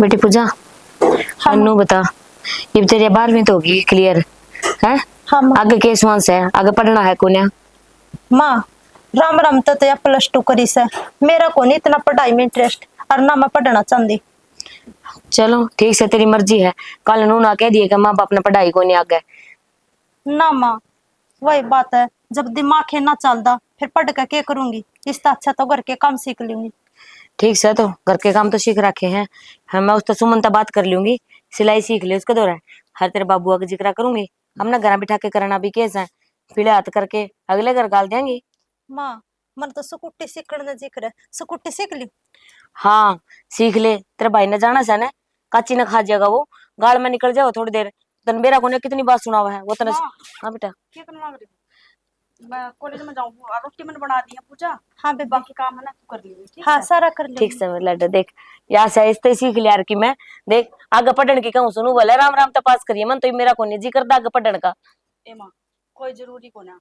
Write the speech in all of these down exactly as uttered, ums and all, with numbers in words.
बेटी पूजा, हाँ, अन्नू बता, ये तेरी बारहवीं तो होगी क्लियर, है? हाँ, माँ। आगे के स्वांस है, आगे पढ़ना है कोन्या? माँ, राम राम तो, तो या प्लस टू करी से, मेरा को नहीं इतना पढ़ाई में इंटरेस्ट, और ना मैं पढ़ना चाहती। चलो ठीक से, तेरी मर्जी है। कल नू ना कह दिए कि माँ बाप ने पढ़ाई को नहीं आगे। ना माँ, वही बात है, जब दिमाग ही ना चलता, फिर पढ़ के क्या करूंगी? इससे अच्छा तो घर के काम सीख लूंगी। ठीक से, तो घर के काम तो सीख रखे हैं। हाँ, मैं उससे सुमन तक बात कर लूंगी, सिलाई सीख ले उसके दौरान। हर तेरे बाबू का जिक्र करूंगी, अपना घर बिठा के करना भी केस है, पीले हाथ करके अगले घर गाल देंगी। माँ, मन तो स्कूटी सीखने ने जिक्र है, स्कूटी सीख ली। हाँ, सीख ले, तेरे भाई ने जाना से ना, काची ने खा जाएगा वो, गाल में निकल जाओ थोड़ी देर। तन बेरा कोने कितनी बात सुनावा है वो तने। हाँ। हाँ बेटा। क्या करने लग रही हूँ? मैं कॉलेज में जाऊँ, और रोटी मैंने बना दी है पूजा। हाँ बेबे। बाकी काम है ना, तू कर लेगी, ठीक हाँ, है? सारा कर लेगी। ठीक से, मेरे लड्डू, देख, या से इसते सीख लिया कि मैं, देख, आगे पढ़न की कहूँ सुनू, भले राम राम तो पास करिए, मन तो मेरा कोने जी करता आगे पढ़न का। ए माँ, कोई जरूरी को ना।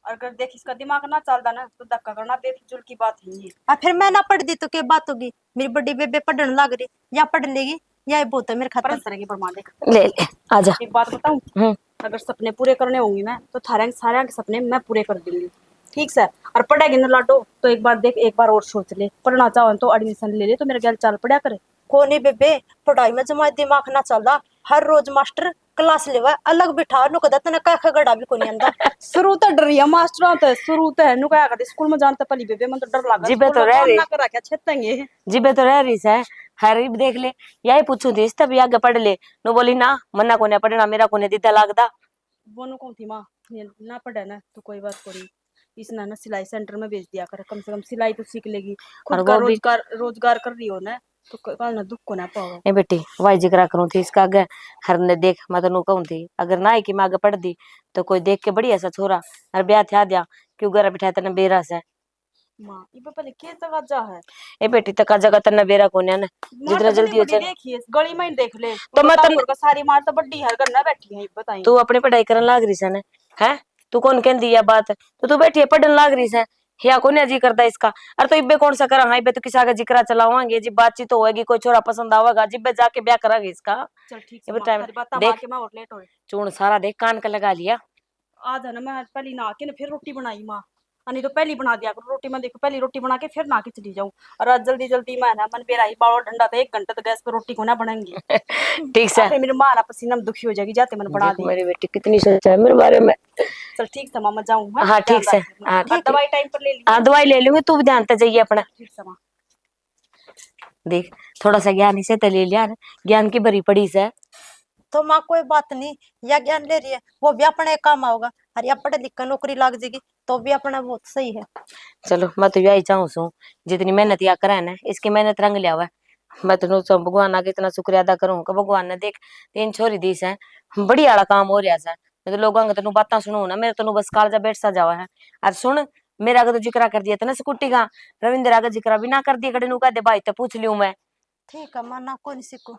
और अगर देख इसका दिमाग ना चलता ना, तो धक्का करना बेफिजूल की बात ही नहीं है। आ, फिर मैं ना पढ़ दी तो क्या बात होगी? मेरी बड़ी बेबे पढ़न लाग रही, या पढ़ लेगी, या ही बहुत है मेरे खातर। परस रहेगी, पर माँ देख। ले ले, आजा। एक बात बताऊं? हम्म। अगर सपने पूरे करने होंगे ना, तो थारे सारे के सपने मैं पूरे कर दूंगी, ठीक से? और पढ़ेगी ना लाडो, तो एक बार देख, एक बार और सोच ले, पढ़ना चाहो तो एडमिशन ले ले, तो मेरे गैल चाल पढ़ा करे। कोनी बेबे, पढ़ाई में जमा दिमाग ना चलदा। हर रोज मास्टर क्लास लेवा, अलग बिठा, नु कदा तने क ख गड़ा भी कोनी आंदा। शुरू तो डरिया मास्टरों ते, शुरू ते नु कहा करते, स्कूल में जान ते पहली बेबे, मन तो डर लगा। जिबे तो रह रही। ना करा क्या छेतेंगे? जिबे तो रह रही से, हर इब देख ले, यही पूछू थी, इस तब आगे पढ़ ले। नु बोली, "ना, मन्ना कोने पढ़ना, मेरा कोने दीदा लागदा।" वो नु कहूं थी, "माँ, ये ना पढ़े ना, तो कोई बात कोनी।" इसने ना सिलाई सेंटर में भेज दिया कर, कम से कम सिलाई तो सीख लेगी। खुद और का वो भी रोजगार, रोजगार कर रही हो ना, तो क-, कल ना दुख को ना पाओ। ए बेटी, वाई जिक्रा करूं थी इसका आगे, हर ने देख, मैं तो नु कहूं थी, अगर ना ही कि मैं आगे पढ़ दी, तो कोई देख के बढ़िया सा छोरा, और ब्याह थ्या दिया, क्यों घर बिठाया तने बेरा से। माँ, इब पहले के तकाजा है? ए बेटी, तकाजा का तन्ने बेरा कोन्या ना, मार जितना तो जल्दी बड़ी हो बड़ी जाए। देखी है, गली में ही देख ले। तो मैं तन्ने का सारी मार तो बड्डी है, घर ना बैठी है, बताई। तू अपनी पढ़ाई करन लाग रही से ना, हैं? तू कौन कहंदी या बात? तो तू बैठी है, पढ़न लाग रही से। या कोन्या जी करता इसका। अरे तो इब्बे कौन सा करा? हाँ, इब्बे तो किसी का जिक्रा चलावांगे जी, बातचीत होएगी, कोई छोरा पसंद आवेगा, जिब्बे जाके ब्याह करांगे इसका। चल ठीक से, इब्बे माँ, time सारी बात देख, मार के मैं और लेट होए। चून सारा देख, कान का लगा लिया। आज है ना, मैं पहली नहा के ना फिर रोटी बनाई माँ। आ, नहीं तो पहली बना दिया करो रोटी, मैं देखो पहली रोटी बना के फिर नहा के चली जाऊँ। और आज जल्दी जल्दी मैं ना, मन बेरा ही बालो ठंडा था, एक घंटे तो गैस पे रोटी को ना बनाएंगी। ठीक से। आ, फिर मेरी माँ ना पसीना में दुखी हो जाएगी, जाते मन बना देख दी। मेरी बेटी कितनी सोचा है मेरे बारे में। चल ठीक से माँ, मैं जाऊँ, हाँ? हाँ, ध्यान ठीक से। रख। हाँ, और ठीक है। दवाई टाइम पर ले ली। हाँ, दवाई ले लूंगी, तू भी ध्यान से जाइए अपना। ठीक से माँ। देख, थोड़ा सा ज्ञान इसे तो ले लिया ना, ज्ञान की भरी पड़ी से। तो माँ कोई बात नहीं, या ज्ञान ले रही है, वो भी अपने काम आओगा। अरे या पढ़ लिख कर नौकरी लाग जाएगी तो भी अपना बहुत सही है। चलो, मैं तो यही चाहूँ सू, जितनी मेहनत या करे ना, इसकी मेहनत रंग लिया हुआ है। मैं तो नु भगवान आगे इतना शुक्रिया अदा करूँ कि भगवान ने देख तीन छोरी दी से, बढ़िया वाला काम हो रहा से। मैं तो लोगों के तनु बातें सुनू ना, मेरे तनु बस कालजा बैठ सा जावा है। और सुन, मेरा आगे तो जिक्रा कर दिया तने स्कूटी का, रविंद्र आगे जिक्रा भी ना कर दिया, कड़े नु कह दे भाई तो पूछ लियो मैं। ठीक है माँ, ना कोनी सीखू।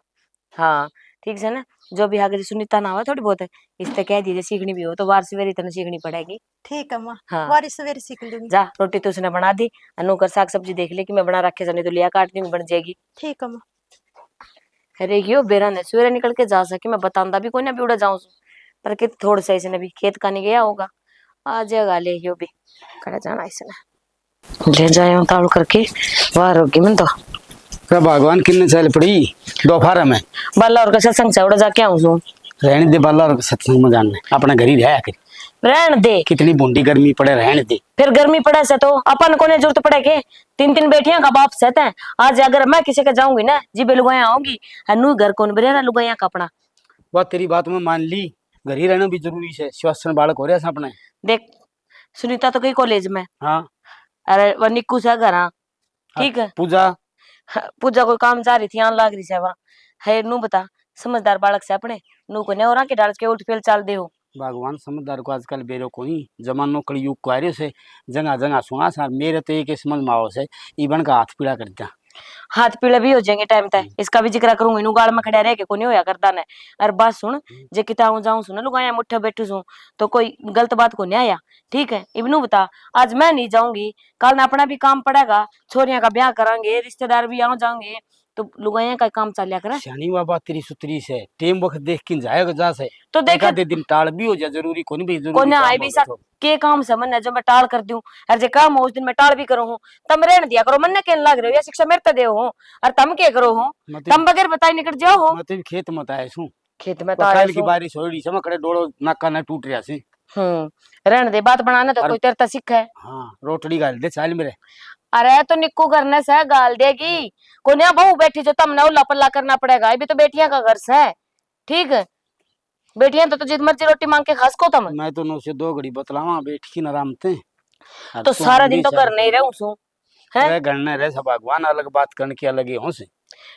हाँ, ठीक से ना, जो भी आगे सुनीता ना हो थोड़ी बहुत, इससे कह दीजिए सीखनी भी हो तो वार सवेरे तने सीखनी पड़ेगी। ठीक है माँ, हाँ। वारी सवेरे सीख लूंगी। जा, रोटी तो उसने बना दी, अनु कर साग सब्जी देख ले कि मैं बना रखे से, नहीं तो लिया काट दूंगी, बन जाएगी। ठीक है माँ। अरे यो बेरा ने सवेरे निकल के जा सके, मैं बतांदा भी कोई ना भी उड़ा जाऊं सु, पर कि थोड़ा सा इसने भी खेत का नहीं गया होगा, आ जाएगा ले यो भी। कड़ा जाना इसने। ले जाए ताल करके बाहर होगी मन तो। अरे भगवान, किन्ने चल पड़ी दोपहर में। बाला और का सत्संग से उड़ा जाके आऊं सु। रहने दे बाला और का सत्संग में जाने, अपना घर ही रहा कर। रहन दे। कितनी बूंदी गर्मी पड़े, रहन दे। फिर गर्मी पड़े से तो अपन कोने जरूरत पड़े के? तीन तीन बेटियां का बाप से तै। आज अगर मैं किसी के जाऊंगी ना, जी बे लुगायां आऊंगी, है नू घर कौन बरेरा लुगायां का अपना। बात, तेरी बात मैं मान ली, घर ही रहना भी जरूरी से, श्वासन बालक हो रहा से अपने। देख, सुनीता तो गई कॉलेज में। हाँ। अरे वो निक्कू से घर, हाँ। हाँ, ठीक है। पूजा। हाँ, पूजा कोई काम जा रही थी, आन लाग रही से वहाँ। है, नू बता, समझदार बालक से अपने, नू कोने और आके डाल के उल्ट फेल चाल दे हो। भगवान समझदार को आजकल बेरो कोनी, जमानो कलयुग को आ रह्यो से, जंगा जंगा सुना सा, मेरे तो एक ही समझ में आओ से, इबन का हाथ पीला कर दिया। हाथ पीला भी हो जाएंगे टाइम तय, हम्म। इसका भी जिक्र करूंगी, नू गाल में खड़ा रह के कोनी होया करता ने। और बात सुन, हम्म। जे किता आऊं जाऊं सुन, लुगाया मुठ्ठे बैठू सू, तो कोई गलत बात को नहीं आया, ठीक है? इबनू बता, आज मैं नहीं जाऊंगी, कल ना अपना भी काम पड़ेगा, छोरियां का ब्याह करांगे, रिश्तेदार भी आ जाएंगे, तो लुगाइयां का काम चाल्या करे। स्याणी बाबा तेरी सुतरी से, टेम वक्त देख के जाएगा जा से। तो देख, एक आधे दिन टाल भी हो जा, जरूरी कोनी भाई, जरूरी कोने काम आए भी हो सा, तो। के काम से मन्ने जो मैं टाल कर दूं, और जे काम हो उस दिन मैं टाल भी करूं हूं। तम रहन दिया करो, मन्ने कहने लाग रहे हो, या शिक्षा मेरे ते दे हो, और तम के करो हो, मैं तो, तम बगैर बताए निकल जाओ हो। मैं तो खेत मत आया सूं। खेत में तो वो आया काल की सूं। बारिश हो रही से, मैं खड़े डोलो नाका ना टूट रहा से। हम्म, रहन दे, बात बनाने तो और कोई तेरे ते सीखे। हाँ, रोटड़ी गाल दे, चाल मेरे। अरे, तो निक्कू घर ने से गाल देगी। कोन्या बहू बैठी जो तमने उल्ला पल्ला करना पड़ेगा, ये भी तो बेटियां का घर से, ठीक है? बेटियां तो, तो जित मर्जी रोटी मांग के खा सको तम। मैं तो नौ से दो घड़ी बतलावा, बैठ की ना आराम ते। और तो तू सारा हम दिन भी तो घर नहीं रहूं सूं, हैं? अरे, घर ने रह सब भगवान, अलग बात करने की अलग ही हों से।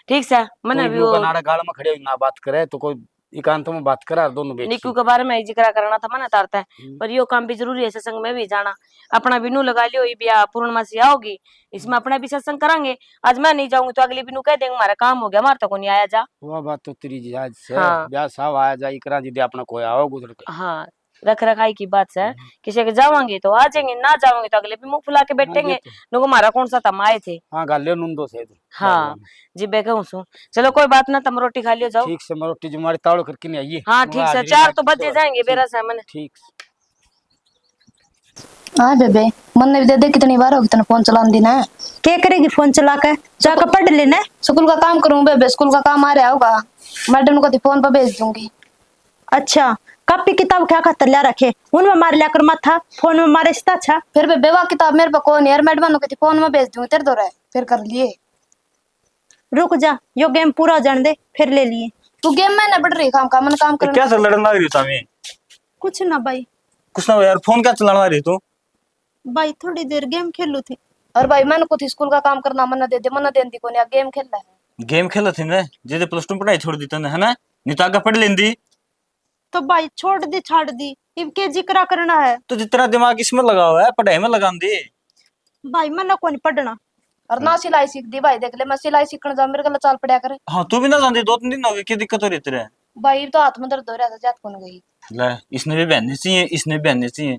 ठीक से, मने कोई भी न्यू वो कनाड़ा गाल में खड़े हो ना बात करे, तो कोई एकांत में बात करा दोनों बैठ निक्कू के। के बारे में ही जिक्र करना था मने तारते, हम्म। पर यो काम भी जरूरी है, सत्संग में भी जाना। अपना भी नू लगा लियो, ये भी आ, पूर्णमासी आओगी, इसमें अपना भी सत्संग करांगे। आज मैं नहीं जाऊंगी तो अगली भी नू कह देंगे, हमारा काम हो गया, हमारे तो कोनी आया जा। वह बात तो तेरी जी आज से, हाँ। ब्याह साहब आया जा, इकरा जी दे अपना कोई आओ गुजर के। हाँ, रख रखाई की बात से, हम्म। किसी के जावांगे तो आ जाएंगे, ना जावांगे तो अगले भी मुंह फुला के बैठेंगे। तो। नुको हमारा कौन सा तम आए थे। हाँ, गालियो नुंदो से तो। हाँ, जी, मैं कहूँ सूं। चलो, कोई बात ना, तम रोटी खा लियो, जाओ। ठीक से, मैं रोटी जुमाड़ी तावड़ करके नहीं आई। हाँ, ठीक से, हाजिरी चार तो बजे जाएंगे, बेरा से मने। ठीक से। हाँ बेबे, मन्ने भी दे दे, कितनी बार होगी तने फोन चलान दी ना। के करेगी फोन चला के? जाके पढ़ लेना। स्कूल का काम करूँ बेबे, स्कूल का काम आ रहा होगा, मैडम को फोन पर भेज दूंगी। अच्छा, कापी किताब क्या खातर ल्या रखे, उनमें मार लिया कर माथा, फोन में मारे इससे अच्छा। फिर बेबे वा किताब मेरे पे कोनी यार, मैडम ने कही फोन में भेज दूंगी तेरे धोरे, फिर कर लिए। रुक जा, यो गेम पूरा हो जाने दे, फिर ले लिए। तू गेम में ना पड़ रही, काम का मन काम कर। क्या से लड़न लग रही हो तामी? कुछ ना भाई। कुछ ना यार, फोन क्या चलाना रही तू? भाई, थोड़ी देर गेम खेलू थी। और भाई, मैंने कुछ स्कूल का काम करना, मन्ने दे दे, मन्ने देन दी कोनी, गेम खेल रहा है। गेम खेल थी ना, जे प्लस टू पढ़ाई छोड़ दी तने, है ना? नहीं तो आगे पढ़ लेंदी। तो भाई, छोड़ दी, छाड़ दी, इब के जिक्रा करना है? तो जितना दिमाग इसमें लगाओ है, पढ़ाई में लगा दे। भाई, मन्ने कोनी पढ़ना। और ना सिलाई सीख दी भाई, देख ले, मैं सिलाई सीखने जाऊँ, मेरे गला चाल पड़ा करे। हाँ, तू भी ना जाती, दो तीन दिन हो गए, क्या दिक्कत हो रही तेरे? भाई, तो हाथ में दर्द हो रहा था, जात कौन गई। ले, इसने भी बहननी चाहिए, इसने भी बहननी चाहिए।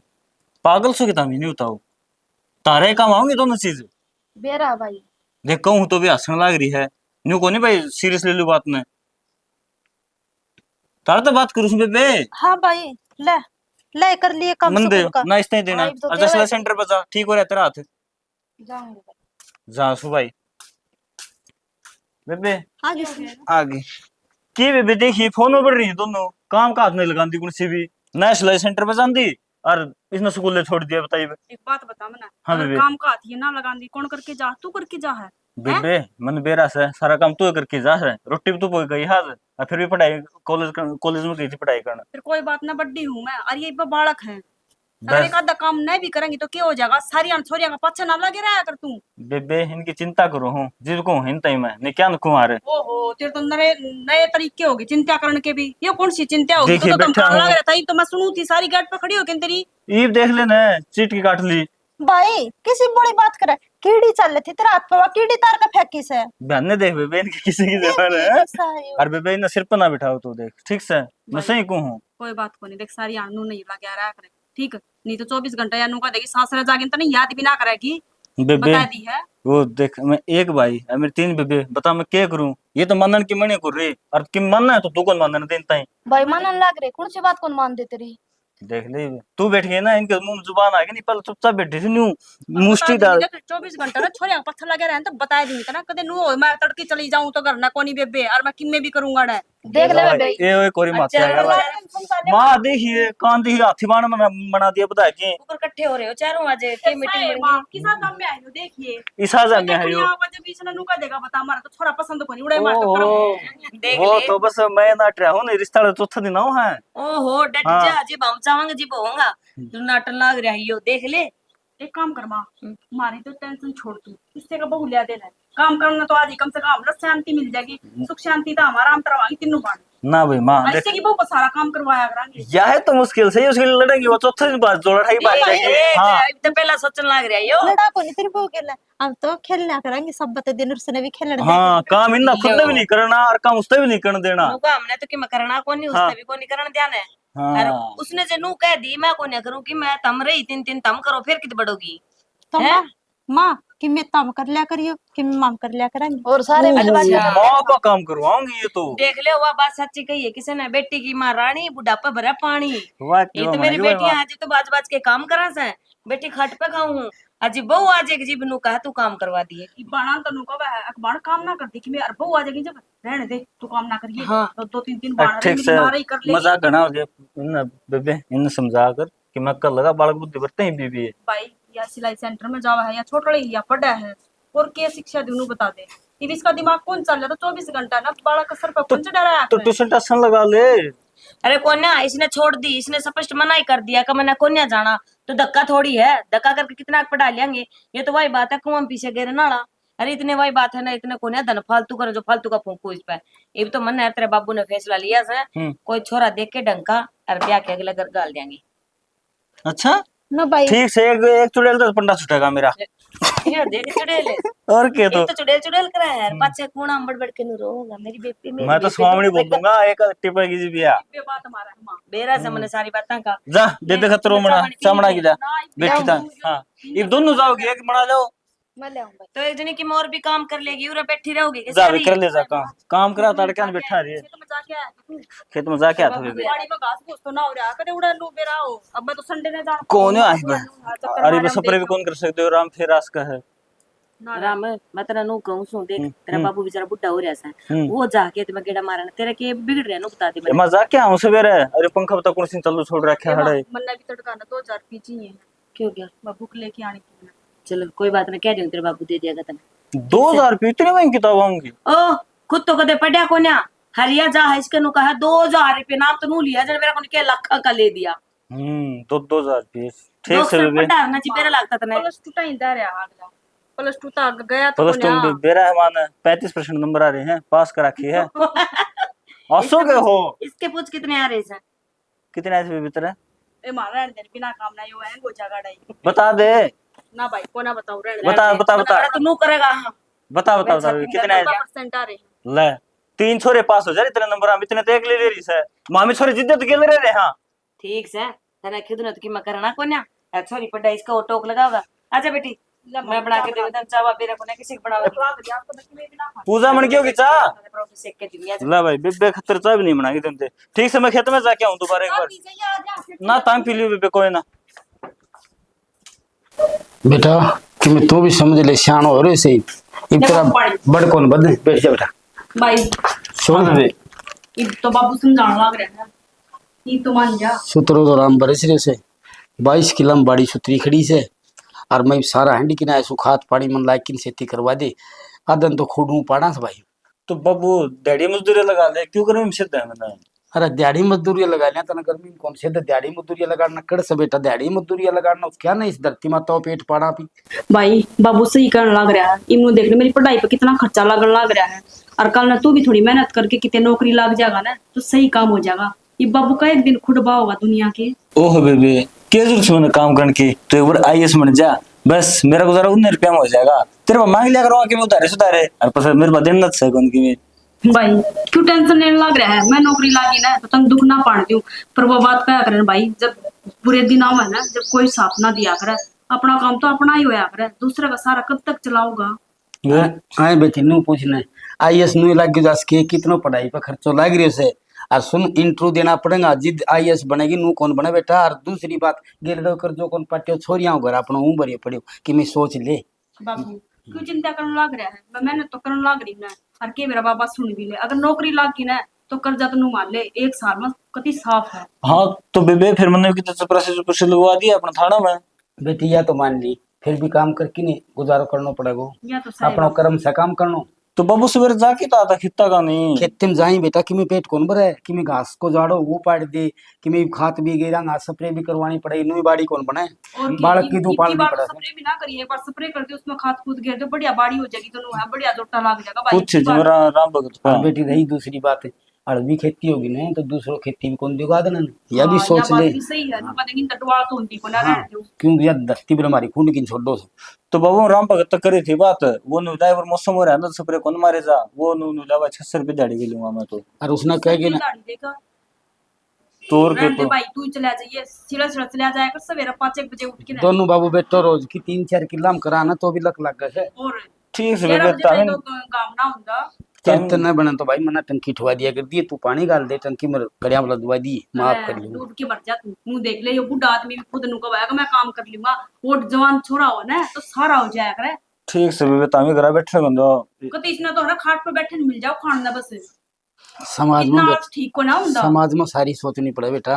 पागल सो कितना भी नहीं होता हो। तारे काम आओगे दोनों चीज। बेरा भाई। देख, कहूँ तो भी हंसने लाग रही है। न्यू कोनी भाई, सीरियस ले लो बात ने। तारे तो बात करूँ बेबे। हाँ भाई, ले, ले कर लिए काम मन दे, सुकून का। ना इस तरह देना। हाँ, इब तो अच्छा, तेरा सिलाई सेंटर पर जा, ठीक हो रहा तेरा हाथ। जाऊंगी भाई। जा सु भाई। बेबे। हाँ जी। आ गई। के बेबे, देखिए, फोन में पड़ रही है दोनों, काम का हाथ नहीं लगाती कौन सी भी। ना सिलाई सेंटर पे जाती और इसने स्कूल छोड़ दिया, बताइए। एक बात बता मना, हाँ अगर बेबे। काम का हाथ ये ना लगाती, कौन करके जा? तू करके जा है। बेबे, मन बेरा से सारा काम तू करके जा है, रोटी भी तू पक गई आज, और फिर भी पढ़ाई कॉलेज, कॉलेज में गई थी पढ़ाई करना। फिर कोई बात ना, बड्डी हूँ मैं, और ये बालक है। अगर बस। एक आधा काम नहीं भी करेंगी तो क्या हो जाएगा? सारी छोरियां का पाछे ना लगे रहा कर तू। बेबे, इनकी चिंता करो हूँ, जिद को हूँ इन टाइम में, नहीं क्या नुकू मारे। ओहो, तेरे तो नरे, नए तरीके हो गए चिंता करने के भी। ये कौन सी चिंता होगी? देखिए, तो, तो बैठा काम हूँ। लग रहा था, ये तो मैं सुनू थी, सारी गेट पे खड़ी हो गई तेरी। ईब देख लेना, चीट की काट ली। भाई, किसी बड़ी बात करे, कीड़ी चल थी तेरा हाथ पे, वा कीड़ी तार के फेंकी से। बहन ने देख बेबे, इनकी किसी की देख जरूरत है। कैसा है वो। अरे बेबे, इन्हें सिर पे ना बिठाओ तू, देख, ठीक से, मैं भाई। सही कहूँ। कोई बात को नहीं, देख, सारी आनू नहीं लगे रहा करे। ठीक, नहीं तो चौबीस घंटा या नूका देगी, सासरे जाके तने याद भी ना करेगी। बेबे, बता दी है। वो देख, मैं एक भाई है, मेरी तीन बेबे, बता मैं क्या करूं? ये तो मानन की मने कर रही, और कि मानना है तो तू कौन मानन देता है? भाई, मानन लाग रहे, कौन सी बात कौन मान दे तेरी? देख ले, तू बैठ गई ना, इनके मुंह में जुबान आ गई, नहीं पहले चुपचाप बैठी थी, न्यू मुष्टी डाल। चौबीस घंटा ना छोरिया पत्थर लगे रहे तो बता दी ना, कदे नू हो, मैं तड़की चली जाऊं तो घर ना कोनी बेबे, और मैं किम्मे भी करूंगा ना। देख ले बेबे। ये, ये कोरी माथे आ गया भाई। माँ देखिए, कान देखिए, हाथी बाण बना, बना दिया, बता के। ऊपर इकट्ठे हो रहे हो चारों, आज के मीटिंग बन गई। किसा काम में आयो, देखिए। इसा जा में आयो। यहाँ पर जब इसने नुका देगा, बता, हमारा तो छोरा पसंद कोनी, उड़े मार तो करो। देख वो ले। तो बस मैं ना रहा हूँ, नहीं, रिश्ता वाला चौथा दिन आओ है। ओहो, डट हाँ। जा, जी हम चाहेंगे, जी होगा। हम्म। तू नाटन लाग रहा है, यो देख ले। एक काम कर माँ, हम्म। मारी तो टेंशन छोड़ तू, किससे का बहू लिया देना है। काम करना तो आज ही कम से कम लस शांति मिल जाएगी, हम्म। सुख शांति तो हमारा हम करवाएंगे तीनों बार। ना भाई माँ, ऐसे देख, की बहू को सारा काम करवाया करांगे। यह तो मुश्किल से ही उसके लिए लड़ेंगे, वो चौथे दिन बाद जो लड़ाई बात ए, करेंगे। ए, हाँ। अब तो पहला सोचने लग रहा है यो। लड़ा को नहीं तेरी बहू के लिए, हम तो खेलना करांगे, सब बता दिन उसने भी खेलने हाँ, देंगे। काम इन्ना खुद ने भी नहीं करना और काम उसने भी नहीं करने देना। नुका हमने तो कि मैं करना को नहीं, हाँ। उसने भी को नहीं करने देना है। हाँ। और उसने जे नू कह दी, मैं को नहीं करूँ कि मैं तम रही तीन तीन तम करो, फिर कित बढ़ोगी? तो हैं? माँ, माँ, कि मैं तम कर लिया करियो, कि मैं माम कर लिया करेंगे। और सारे ओहो, मिलवा के माँ का काम करवाऊंगी ये तो। देख ले, वह बात सच्ची कही है किसी ने, बेटी की माँ रानी, बुढ़ापा भरा पानी। वाह, ये तो मेरी बेटी आज तो बाज बाज के काम करा से, बेटी खाट पे खाऊं हूँ। अजी बहू आज एक जीभ नु कहा तू काम करवा दिए। ई बाणा तनु कह है, अखबार काम ना कर दी कि मैं, अर बहू आ जाएगी जब, रहने दे, तू काम ना करिए। हाँ। तो दो तीन दिन बाहर ठीक से मारे ही कर ले। मजाक घना हो गया, इन बेबे, इन समझा कर कि मैं कर लगा बालक बुद्धि बरते ही बीबी है। भाई, या सिलाई सेंटर में जावा है, या छोटले ही या पढ़ा है, और के शिक्षा दी उन्होंने बता दे। इब इसका दिमाग कौन चल जाता, चौबीस घंटा ना बालक का सर पे तो, कौन चढ़ा रहा है तो आपने? ट्यूशन टाशन लगा ले। अरे कोन्या, इसने छोड़ दी, इसने स्पष्ट मना ही कर दिया कि मैंने कोन्या जाना। तो धक्का थोड़ी है, धक्का करके कितना पढ़ा लेंगे। ये तो वही बात है, कुआं पीछे गिरने वाला। अरे इतने वही बात है ना, इतने कोन्या धन फालतू करो, जो फालतू का फूंको इस पे। इब तो मन है, तेरे बाबू ने फैसला लिया से, हम्म। कोई छोरा देख के ढंग का, और ब्याह के अगले घर गाल देंगे। अच्छा? ना भाई। ठीक से एक, एक चुड़ैल तो पंडा छूटेगा मेरा। ये देख चुड़ैल है। और के तो? एक तो चुड़ैल, चुड़ैल करा है यार, हम्म। पाछे कूणा में बड़ बड़ के नु रोगा, मेरी बेबी, मेरी मैं तो बेबी, स्वामणी बोल दूंगा, एक टिपा की जी बिया। बेरा से मैंने सारी बातें का। जा, बेबे खतरो मना, चामड़ा की जा। बेटी था। हाँ। ये दोनों जाओगे, एक बना लो। मैं ले आऊंगा। तो एक जनी की मोर भी काम कर लेगी, उरे बैठी रहोगी, जा, कर ले जा काम। काम करा, तड़के ने बैठा रही। खेत में जाके आया तू। खेत में जाके आता हूँ। बाड़ी में घास घूस तो ना हो रहा, कदे उड़ा लू बेरा हो। अब मैं तो संडे ने जाना। कौन है? अरे, बस स्प्रे भी कौन कर सकते हो, राम फेर रास का है। राम, मैं तेरा नू कहूं सू, देख, हम्म, तेरा हम्म। बाबू बेचारा बुढ़ा हो रहा है, हम्म। वो जाके ते मैं गेड़ा मारना, तेरा के बिगड़ रहा है, नू बता दे। मैं जाके आऊं सवेरे। अरे, पंखा बता कौन सी चालू छोड़ रखा है। मन्ना भी तड़का ना दो हजार पीची है। क्यों गया? बाबू को लेके आने की। चलो, कोई बात ना, कह दूंगी, तेरे बाबू दे दिया तने। दो हजार रुपये इतनी महंगी किताब आऊंगी? ओ, खुद तो कदे पढ़या कोन्या। हरिया जा है इसके नु कहा, दो हजार रुपये नाम तो नू लिया, जब मेरा कोने के लाखा का ले दिया। हम्म, दो, दो हजार रुपये। ठीक से बेबे। पढ़ा ना जी, मेरा लागता तने। प्लस टू टाइम जा रहा अगला। प्लस टू तक गया तो प्लस टू कोन्या। में बेरा है मान, पैंतीस परसेंट नंबर आ रहे हैं, पास कर रखी है। हंसो के हो? इसके पूछ कितने आ रहे हैं? कितने आए थे भीतर? ए, मारा रहने दे, बिना काम ना यो है, गोजा गाड़ा ही। बता दे। ना भाई, को ना बताऊं, रहने दे। बता, बता, बता। तो नू करेगा, हाँ। बता, बता, बता, कितने आए? परसेंट आ रहे हैं। ले, तीन छोरे पास हो जा, इतने नंबर हम इतने तो एक ले ले रही से। मामी छोरे जिद्दत गेल रह रहे, हाँ। ठीक से, तने खुद ने तो किमा करना कोन्या। ए, छोरी पढ़ा, इसका वो टोक लगाओगा। आजा बेटी। मैं बना के देवे तन चावा, बेरा कोने किसी को बनावे। पूजा मन क्यों की चाह? ला भाई, बेबे खतर चाह भी नहीं बना के देते। ठीक से, मैं खेत में जाके आऊं दोबारा एक बार। ना, ताम पी लियो बेबे, कोई ना। बेटा, कि मैं तू भी समझ ले, सियाण हो रहे से। इब तेरा बड़ कौन बदले, बैठ जा बेटा। भाई। छोड़ दे। इब तो बाबू समझाने लग रहे हैं। ये तो मान जा। सुतरो तो राम बरस रहे से। बाईस किला में बाड़ी सुतरी खड़ी से। और मैं सारा हंडी किना ऐसू खाद पानी मन लायक किन खेती करवा दे। आदन तो खुडू पाड़ा से भाई। तो बाबू, दिहाड़ी मजदूरी लगा ले, क्यों गर्मी में सिद्ध है मैंने? अरे, दिहाड़ी मजदूरी लगा लिया, तने गर्मी में कौन सिद्ध? दिहाड़ी मजदूरी लगाना कड़ से बेटा, दिहाड़ी मजदूरी लगाना, क्या ना इस धरती माता पेट पाड़ा पी। भाई, बाबू सही कहने लग रहा है। इमू देख ले, मेरी पढ़ाई पे कितना खर्चा लगन लग रहा है। और कल ना तू भी थोड़ी मेहनत करके कितने नौकरी लग जाएगा ना, तो सही काम हो जाएगा। ये बाबू का एक दिन खुडबा होगा दुनिया के। ओह बेबे, के जरूरत है मन्ने काम करने की? तो एक बार आईएएस बन जा, बस मेरा गुजारा उन्ने रुपया में हो जाएगा। तेरे पे मांग लिया करूंगा कि मैं उधारे सुधारे, और पर मेरे पे देना से कौन की मैं। भाई, क्यों टेंशन लेने लग रहा है? मैं नौकरी लागी ना तो तन दुख ना पाण दूं, पर वो बात कहा करन भाई, जब बुरे दिन आवे ना, जब कोई साथ ना दिया करे, अपना काम तो अपना ही होया करे, दूसरे का सारा कब तक चलाओगा? आए बेटी, नू पूछने, आईएएस नू लग जा सके, कितनो पढ़ाई पे खर्चो लाग रह्यो से। और सुन, इंटरव्यू देना पड़ेगा, जिद आईएएस बनेगी, नू कौन बने बेटा। और दूसरी बात, गेलड़ो कर जो कौन पाटियो, छोरियां घर अपना ऊं भरियो पड़ियो, कि मैं सोच ले। बाबू, क्यों चिंता करने लाग रहा है? मैं मेहनत तो करने लाग रही ना, और के मेरा बाबा सुन भी ले। अगर नौकरी लाग गई ना, तो कर्जा तो नू मान ले, एक साल में कति साफ है। हाँ, तो बेबे, फिर मैंने कितने चपरासी चुपरासी लगवा दिया अपना थाना में। बेटी, या तो मान ली, फिर भी काम करके नहीं गुजारो करनो पड़ेगो। या तो सही अपना बात। कर्म से काम करनो। तो बाबू, सवेरे जाके तो आता खित्ता का नहीं। खेत में जाई बेटा, कि मैं पेट कौन भरे, कि मैं घास को झाड़ो, वो पाड़ दे, कि मैं खाद भी गेरा, घास स्प्रे भी करवानी पड़े, नू बाड़ी कौन बनाए। और बालक की दो पालनी पड़े। स्प्रे भी ना करिए, एक बार स्प्रे कर दे, उसमें खाद कूद गेर दे, बढ़िया बाड़ी हो जाएगी, दोनों है, बढ़िया जोटा लाग जाएगा भाई। कुछ जमरा राम भगत का। बेटी, रही दूसरी बात, अड़वी खेती होगी ना, तो दूसरो खेती भी कौन दिखा देना, या भी हाँ, सोच या बात ले। भी सही है, ना पता नहीं तो डुआ तो होती को ना हाँ, रहने दो। क्योंकि यार धरती पर हमारी खून की छोड़ दो। तो बाबू राम भगत तक करी थी बात, वो नु जाए पर मौसम हो रहा है ना, स्प्रे कौन मारे जा, वो नु, नु जावा छह सौ रुपये दिहाड़ी के लूंगा मैं तो। और उसने कह के ना, दिहाड़ी देगा। तोड़ के रहन दे तो। भाई, तू ही चला जाइए, सिला सिला चला जाया कर सवेरे पाँच एक बजे उठ के ना। दोनों बाबू बेटो रोज की तीन चार किलो हम करा ना तो भी लक लग गए। और ठीक से ग्यारह बेबे, बजे ताकि ताई तो ग-, गाम ना होंदा। तेरे तो ना बने तो भाई मना टंकी ठुआ दिया कर दिए, तू पानी गाल दे टंकी में, कड़िया वाला दुआ दी, माफ अरे, कर लूँ। डूब के मर जा तू। मुंह देख ले, यो बूढ़ा आदमी भी खुद नु कहवाएगा मैं काम कर लूंगा। वो जवान छोरा हो ना तो सारा हो जाया करे। ठीक से बेबे, तामी घरा बैठे बंदो। कते इसने तो हर खाट पे बैठे न मिल जाओ खान ना बस। समाज में इतना बेट-, आलस ठीक को ना हुंदा। समाज में सारी सोचनी पड़े बेटा।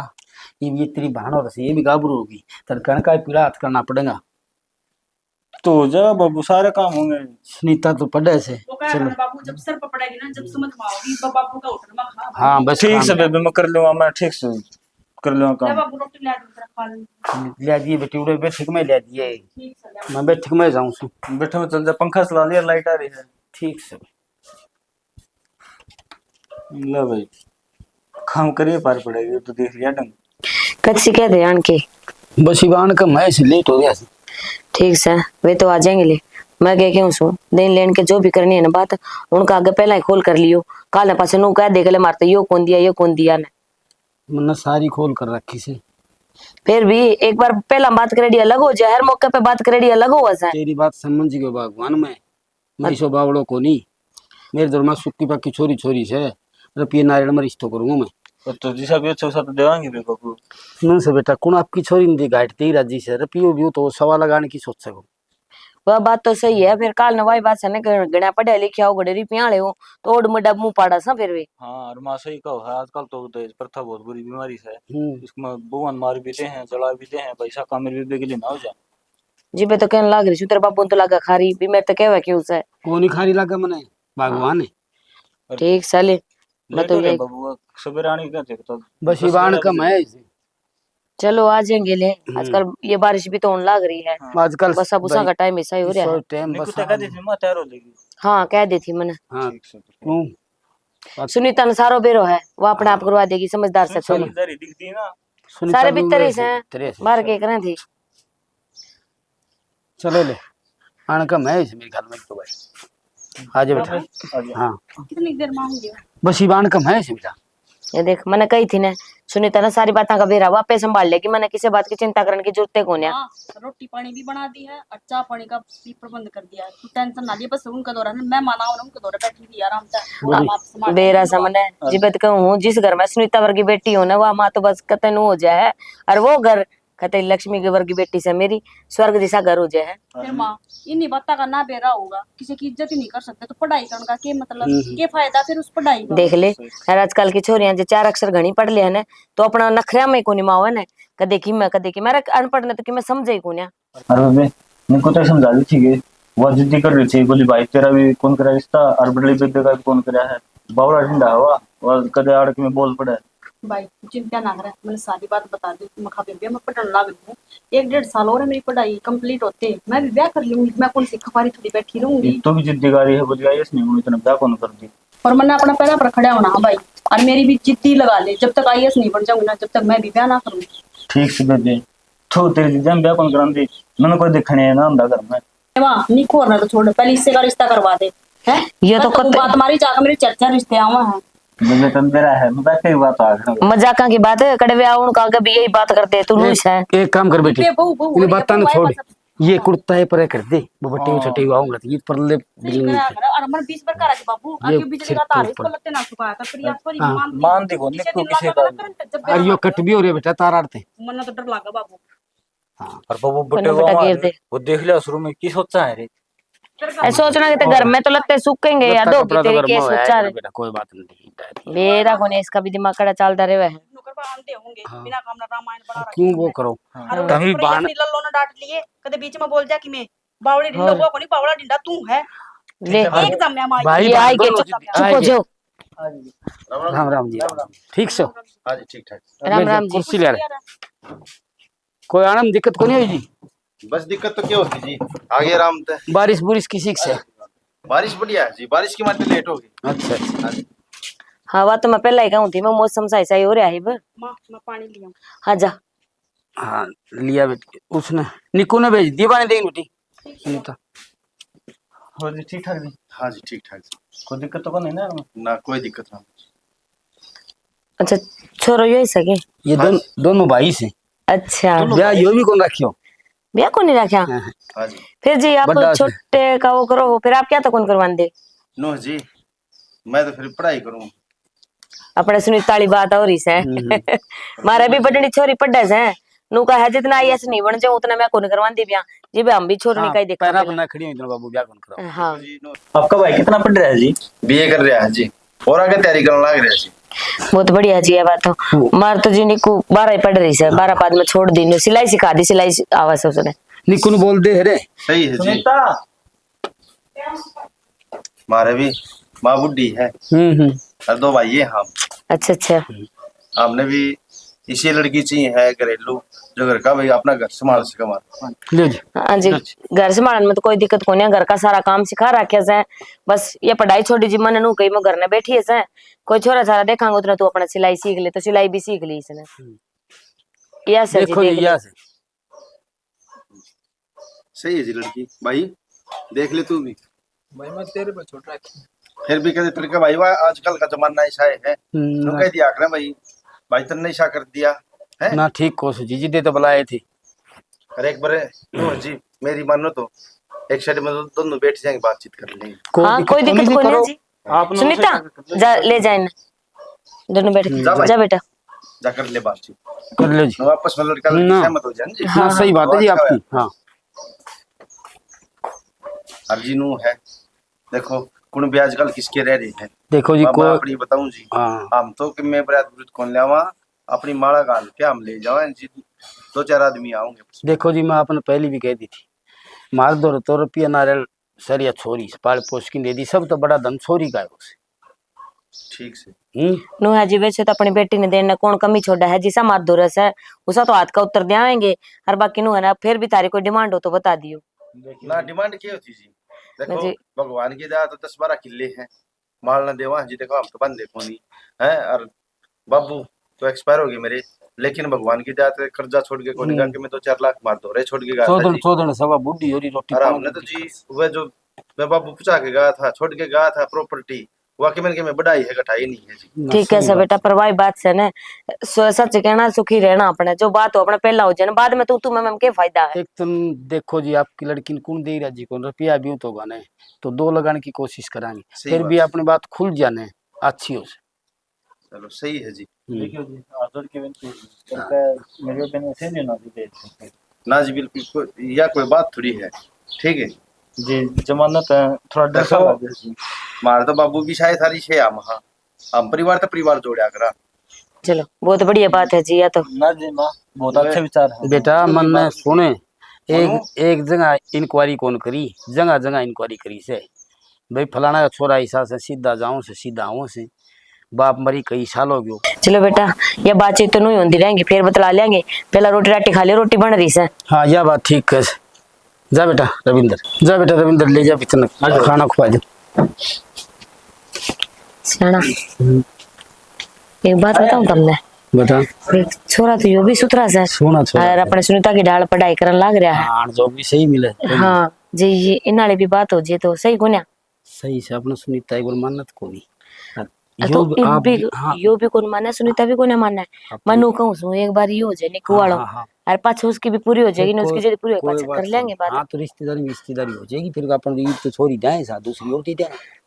ये भी तेरी बहन और ये भी गाबरू होगी, तर कण का पीला हाथ करना पड़ेगा। तो हो जाएगा बाबू, सारे काम होंगे। सुनीता तो पढ़े से। वो क्या चलो। करना बाबू, जब सर पर पड़ेगी ना, जब समझ में आओगी, ब-, बाबू का होटल में खा। हाँ, बस ठीक काम से है। बेबे, मैं कर लूंगा, मैं ठीक से कर लूंगा ले काम। बाबू, रोटी ले आ, जरा खा ले। ले दिए बेटी, उड़े बैठक में ले दिए। ठीक से ले। मैं बैठक में जाऊँ सु। बैठक में चल जा, पंखा चला लिया, लाइट आ रही है। ठीक से। ले भाई, काम करिए, पार पड़ेगी, तो देख लिया ढंग। कद सी कह दे आन के? बस इब आन का मैं से लेट हो गया से। ठीक से, वे तो आ जाएंगे ले। मैं कह के हूँ सु, दिन लेन के जो भी करनी है ना बात, उनका आगे पहला ही खोल कर लियो। काल ने पाछे नू कह दे, गले मारते यो कौन दिया, यो कौन दिया ने। मन्ने सारी खोल कर रखी से। फिर भी एक बार पहला बात करेडी अलग हो जाए, हर मौके पे बात करेडी अलग हो जाए। तेरी बात समझ गयो भगवान मैं। मैं इसो बावड़ो कोनी। मेरे धोर में सुक्की पक्की छोरी छोरी से, रुपये नारायण में रिश्तो करूंगा मैं। तो, तो जिसा भी अच्छा उसा तो देवांगे भी बाबू। नहीं से बेटा, कौन आपकी छोरी नहीं दी घाट ते ही राजी से, रुपये भी तो सवा लगाने की सोच सको। वह बात तो सही है, फिर काल नवाई बात से ने गण-, गणा पढ़े लिखे हो, गड़े रुपया ले हो, तो ओड मुंडा मुंह पाड़ा सा फिर भी। हाँ, और माँ सही कहो है, आजकल तो दहेज प्रथा बहुत बुरी बीमारी है। हम्म। इसमें बहुआन मार भी दे हैं, जला भी दे हैं, पैसा काम में भी बेगले ना हो जा। जी, मैं तो कहने लाग रही हूँ, तेरे बाबू ने तो लागा खारी, भी मेरे तो कहवा क्यों से? कौन ही खारी लागा मने? भगवान है। ठीक साले, मैं लेट तो हो रहे यही बाबू, सवेरे आने का थे तो बस दस इबान ग्यारह कम बजे। है इसे। चलो, आ जाएंगे ले। हम्म। आजकल ये बारिश भी तो होने लाग रही है। हाँ। आजकल बसा बुसा भाई, का टाइम ऐसा ही हो रहा है। टाइम निकू बस तो कह हाँ। दी थी, मैं तैयार हो जाएगी। हाँ, कह दी थी मैंने। हाँ। ठीक से तो। क्यों? सुनीता ने सारो बेरो है, वो अपने आप हाँ। करवा देगी, समझदार से सुनीता छोरी। समझदारी दिखती है ना। सुनीता सारे भी भीतर ही तेरे से, से, तेरे से, बाहर के करें थी। चलो ले, आन कम है इसे मेरे ख्याल में तो भाई। आ जा बेटा। बाबू, आ जा। हाँ। कितनी देर में आऊंगी? बस इब आन कम है इसे बेटा। ये देख, मैंने कही थी ना, सुनीता ना सारी बातें का बेरा वो आपे संभाल लेगी, मैंने किसी बात की चिंता करने की जरूरत ही कोन्या। हाँ, रोटी पानी भी बना दी है और चाय पानी का भी प्रबंध कर दिया है। तू टेंशन ना ले, बस उनके दौरा ना, मैं माना और उनके दौरा बैठी थी आराम से। बोलो। काम आप संभाल बेरा लेंगे। समने, हाँ। जिबे तक हूँ, जिस घर में सुनीता वर्गी बेटी हो ना, वह माँ तो बस कतई नु हो जाए है। और वो घर कतई लक्ष्मी के वर्गी बेटी से मेरी, स्वर्ग जैसा घर हो जाए है। फिर माँ, इन्हीं बातों का ना बेरा होगा, किसी की इज्जत ही नहीं कर सकते, तो पढ़ाई करने का के मतलब, हम्म। के फायदा फिर उस पढ़ाई का? देख ले, और आजकल की छोरियां जो चार अक्षर घणी पढ़ ले है ना, तो अपना नखरा में कोनी मावे ना, कदे की मैं, कदे की मैं, अरे अनपढ़ ने तो कि मैं समझे ही कोन्या। अरे बे, निको तो समझा दी थी कि वो जिद्दी कर रही थी, बोली, "भाई, तेरा भी कौन करा रिश्ता?" और बड़े बेबे का भी कौन करा है? बावड़ा ढिंडा हुआ, और कदे आड़ के में बोल पड़े। भाई, तू चिंता ना करे, मैंने सारी बात बता दी। मैं खा बेबे, मैं पढ़ने लाग रही हूँ, एक डेढ़ साल और है मेरी पढ़ाई complete होते, मैं भी ब्याह कर लूंगी। मैं कौन सी खपारी थोड़ी बैठी रहूंगी। तू भी जिद्दी गारी है, बोली, "आईएएस नहीं हूँ, इतना ब्याह कौन कर दी?" और मैंने अपना पैरा पर खड़ा होना, हाँ भाई, और मेरी भी जिद्दी लगा ले, जब तक आईएएस नहीं बन जाऊंगी ना, जब तक मैं भी ब्याह ना करूंगी। ठीक से बेबे, थू तेरी जीजा ने ब्याह कौन करांदी? मैंने कोई देखने है ना आंदा घर में। वाह, निको ना तो छोड़, पहले इससे का रिश्ता करवा दे, हैं? ये तो कत्ते बात मारी जाके मेरे चर्चा रिश्ते आवा है। मुझे तो मेरा है, मैं बैठे ही बात आ रहा हूँ। मजाका की बात है, कड़वे आउन का आगे भी यही बात करते, तू लूस है। एक काम कर बेटी, ये बहू, बहू, इन्हें ये बातां बहू ने है छोड़। बस। ये कुर्ता है परे कर दे, वो बट्टी में हाँ। छटे हुआ आऊंगा, तो ये परले ठीक बिल्ली करा नहीं। करा, और हमर बीस बार करा के बाबू, ये आके बिजली सिर का तार के इसको ऊपर। लत्ते ना सुखाया कर, फिर ये हाँ। मान दी। मान दी कौन, किसी निकलो दिन किसी लागा का। ना करंट, जब और यो बेरा कट भी हो रही है बेटा, तार आड़ते। मन्ने तो डर लागा बाबू। हाँ। और बाबू कौन बटे बटा हुआ गिर दे। वो देख लिया शुरू में, की सोचा है रे? ए, सोचना कि ते घर में तो लत्ते सूखेंगे या दो की तेरे के सोचा रे। बेटा, कोई बात नहीं। मेरा कोने इसका भी दिमाग कड़ा चलता रहे है। नौकर बांधते होंगे, हाँ। बिना काम ना रामायण बना रखी क्यों वो है। करो? हाँ। और तभी प्रयास बाण नहीं, लल्लो ने डांट लिए, कदे बीच में बोल जा कि मैं बावड़ी ढिंडा और हुआ कोनी, बावड़ा ढिंडा तू है। ले। एक दम में मार भाई, ये आई के चुप, चुप हो जाओ। राम राम जी, राम राम। ठीक से हो? हाँ जी, ठीक ठाक। राम राम जी। कुर्सी ले आ रहे। कोई आने में दिक्कत को नहीं हुई जी? बस दिक्कत तो क्या होती जी, आगे आराम ते। बारिश बुरिश किसी से? बारिश बढ़िया है जी, बारिश की मारे लेट हो गई। अच्छा, अच्छा। हाँ जी। हाँ, बात तो मैं पहला ही कहूँ थी, मैं मौसम सही सही हो रहा है अब। माँ, मैं पानी लिया। हाँ, जा। हाँ, लिया बेटी। उसने, निकू ने भेज दिया पानी, देंगे बेटी। सुनीता। और जी ठीक ठाक जी? हाँ जी, ठीक ठाक जी। कोई दिक्कत तो नहीं ना? ना, कोई दिक्कत ना। अच्छा, छोरो यो ही सके? ये दोन-, दोनों भाई से। अच्छा। ब्याह यो भी कौन रखियो? ब्याह को नहीं रखा? हाँ। हाँ जी। फिर जी आप बड़ा से। छोटे का वो करो, फिर आप क्या तो कौन करवांदे? नो जी, मैं तो फिर पढ़ाई करूँ। अपने सुनीता वाली बात हो रही से। हम्म, हम्म। मारे भी बड़नी छोरी पढ़े से, नु कहा है, "जितना आईएएस नहीं बन जाऊं, उतना मैं कौन करवांदी ब्याह।" जी, भी हम भी छोरी हाँ, नहीं कही देखा पैरा पहले। बना खड़ी हुई, इतना बाबू ब्याह कौन कराओ? हाँ। आपका भाई कितना पढ़ रहा है जी? बीए कर रहा है जी, और आगे तैयारी करने लग रहा है जी। बहुत बढ़िया जी, ये बात तो। हम्म। मार तो जी निकू बारह ही पढ़ रही से, बारह बाद में छोड़ दी, नु सिलाई सिखा दी, सिलाई सि-, आवा से उसने। निकू ने बोल दे रे। सही है जी। सुनीता। मारे भी माँ बूढ़ी है। हम्म, हम्म। और दो भाई है हम। अच्छा, अच्छा। हमने भी इसी लड़की चाहिए है घरेलू, जो घर का भाई अपना घर संभाल सके हमारा। ले जी। हाँ जी, ले जी। घर संभालन में तो कोई दिक्कत कोनी है, घर का सारा काम सिखा रखे से। बस ये पढ़ाई छोड़ी जी, मन नु कही मैं घर में बैठी है से। कोई छोरा छारा देखांगे उतना तू अपना सिलाई सीख ले, तो सिलाई भी सीख ली इसने। हम्म। या सर जी, देखो देख जी, ले। या सर। सही है जी लड़की। भाई, देख ले तू भी। भाई, मैं तेरे पे छोड़ रखी है। फिर भी कहते तेरे का भाई, वाह, आजकल का जमाना ऐसा है। हम्म, नु ना। कह दिया करे भाई, भाई, तन्ने ऐसा कर दिया, है? ना, ठीक को सो जी, जी दे तो बुलाए थे। अरे एक बार, नो जी, मेरी मानो तो, एक साइड में दो-, दोनों बैठ जाएंगे, बातचीत कर लेंगे। कोई हाँ, दिक्कत कोई कोनी दिक्कत जी, कोनी है करो। जी। आप लोग सुनीता, उसे जा, ले जा इन्हें। दोनों बैठ के। जा भाई। जा बेटा। जा कर ले बातचीत। कर लो जी। तो आपस में लड़का लड़की ना। सहमत हो जाए जी। हाँ, ना, सही बात है जी आपकी। हाँ। अर्जी नू है। देखो, कुण भी आजकल किसके रह रहे हैं। देखो जी, बाबा कोई अपनी बताऊं जी। हाँ। हम तो कि मैं बरात बुरात कौन ल्यावा, अपनी माला घाल के हम ले जावा जी। दो चार आदमी आओगे। देखो जी, मैं आपने पहली भी कह दी थी, मार दो तो रुपया नारियल सर या छोरी से पाल पोस की दे दी, सब तो बड़ा धन छोरी का है उसे। ठीक से। हम्म। नुहा जी, वैसे तो अपनी बेटी ने देने कौन कमी छोड़ा है, जिसा मार दो रस है, उसा तो हाथ का उत्तर दे आएंगे। और बाकी नु है ना, फिर भी तारी कोई डिमांड हो तो बता दियो। ना, डिमांड की होती जी? देखो, जी। भगवान की दया तो दस बारह किले हैं, माल ना देवा जी। देखो, हम तो बंदे कोनी है, और बाबू तो एक्सपायर हो गए मेरे, लेकिन भगवान की दया से कर्जा छोड़ के कोनी गा कि मैं तो चार लाख मार दो रे छोड़ के गा था चौधर, जी। चौधर सवा बूढ़ी हो रही, रोटी और पानी हमने तो की जी, वह जो मैं बाबू पूछा के गया था, छोड़ के गया था प्रॉपर्टी, वाकई में के मैं बढ़ाई है, घटाई नहीं है जी। ना, ठीक है सही सर बात बेटा, है। पर वही बात से ना, स-, सच कहना, सुखी रहना अपने, जो बात हो अपने पहला हो जाए ना, बाद में तू, तू मैं, मैं के फायदा है? एक तुम देखो जी, आपकी लड़की ने कौन दे रहा जी, कौन रुपया भी तो गाने, तो दो लगाने की कोशिश करांगे, सही फिर बात भी है। अपनी बात खुल जाने, अच्छी हो से। चलो, सही है जी। हम्म। देखियो जी, हाथ जोड़ के विनती है, हाँ। करके मेरे बेटे ने सही नहीं होना चाहिए। ना जी, बिल्कुल, कोई, या कोई बात थोड़ी है, ठीक है? जी, जमानत है, थोड़ा डर सा देखो, लग रहा है जी। मारे तो बाबू भी शायद सारी छे हम, हाँ, हम परिवार तो परिवार जोड़ा करा। चलो, बहुत बढ़िया बात है जी, या तो। ना जी, माँ, बहुत मैं अच्छे विचार है। बेटा, मन ने सुने, एक, सुनो। एक जगह इंक्वायरी कौन करी, जगह जगह इंक्वायरी करी से। भाई, फलाना का छोरा ऐसा से, सीधा जाऊं से, सीधा आऊं से। बाप मरी कई साल हो गयो। चलो बेटा, ये बातचीत तो न्यू ही होंदी रहेंगी, फिर बतला लेंगे। पहला रोटी राटी खा ले, रोटी बन रही से। हाँ, यह बात ठीक है। जा बेटा रविंदर, जा बेटा रविंदर, ले जा पितन खाना खुआ दे। सियाना, हम्म। एक बात बताऊं तुमने? बता। देख, छोरा तो यो भी सुथरा से। सोना छोरा और है। अपने सुनीता की ढाल पढ़ाई करन लाग रहा है। हाँ, जो भी सही मिले। हाँ, जे ये इन वाले भी बात हो जे तो सही कोन्या। सही से अपना सुनीता एक बार मानत कोनी। हाँ, यो तो भी, इब आप भी, भी, हाँ। यो भी कौन माने, सुनीता भी कौन माने। हाँ, मैं नू कहूँ सूं, एक बार ये हो जाए निकू हाँ, वालो। हाँ, हाँ। और पाछे उसकी भी पूरी हो जाएगी, ना कोई, उसकी जल्दी पूरी हो, कोई पाछे बात कर लेंगे नहीं। बात। हाँ, तो रिश्तेदारी, रिश्तेदारी हो जाएगी, फिर अपन भी तो छोड़ी जाए, साथ दूसरी और दे दें।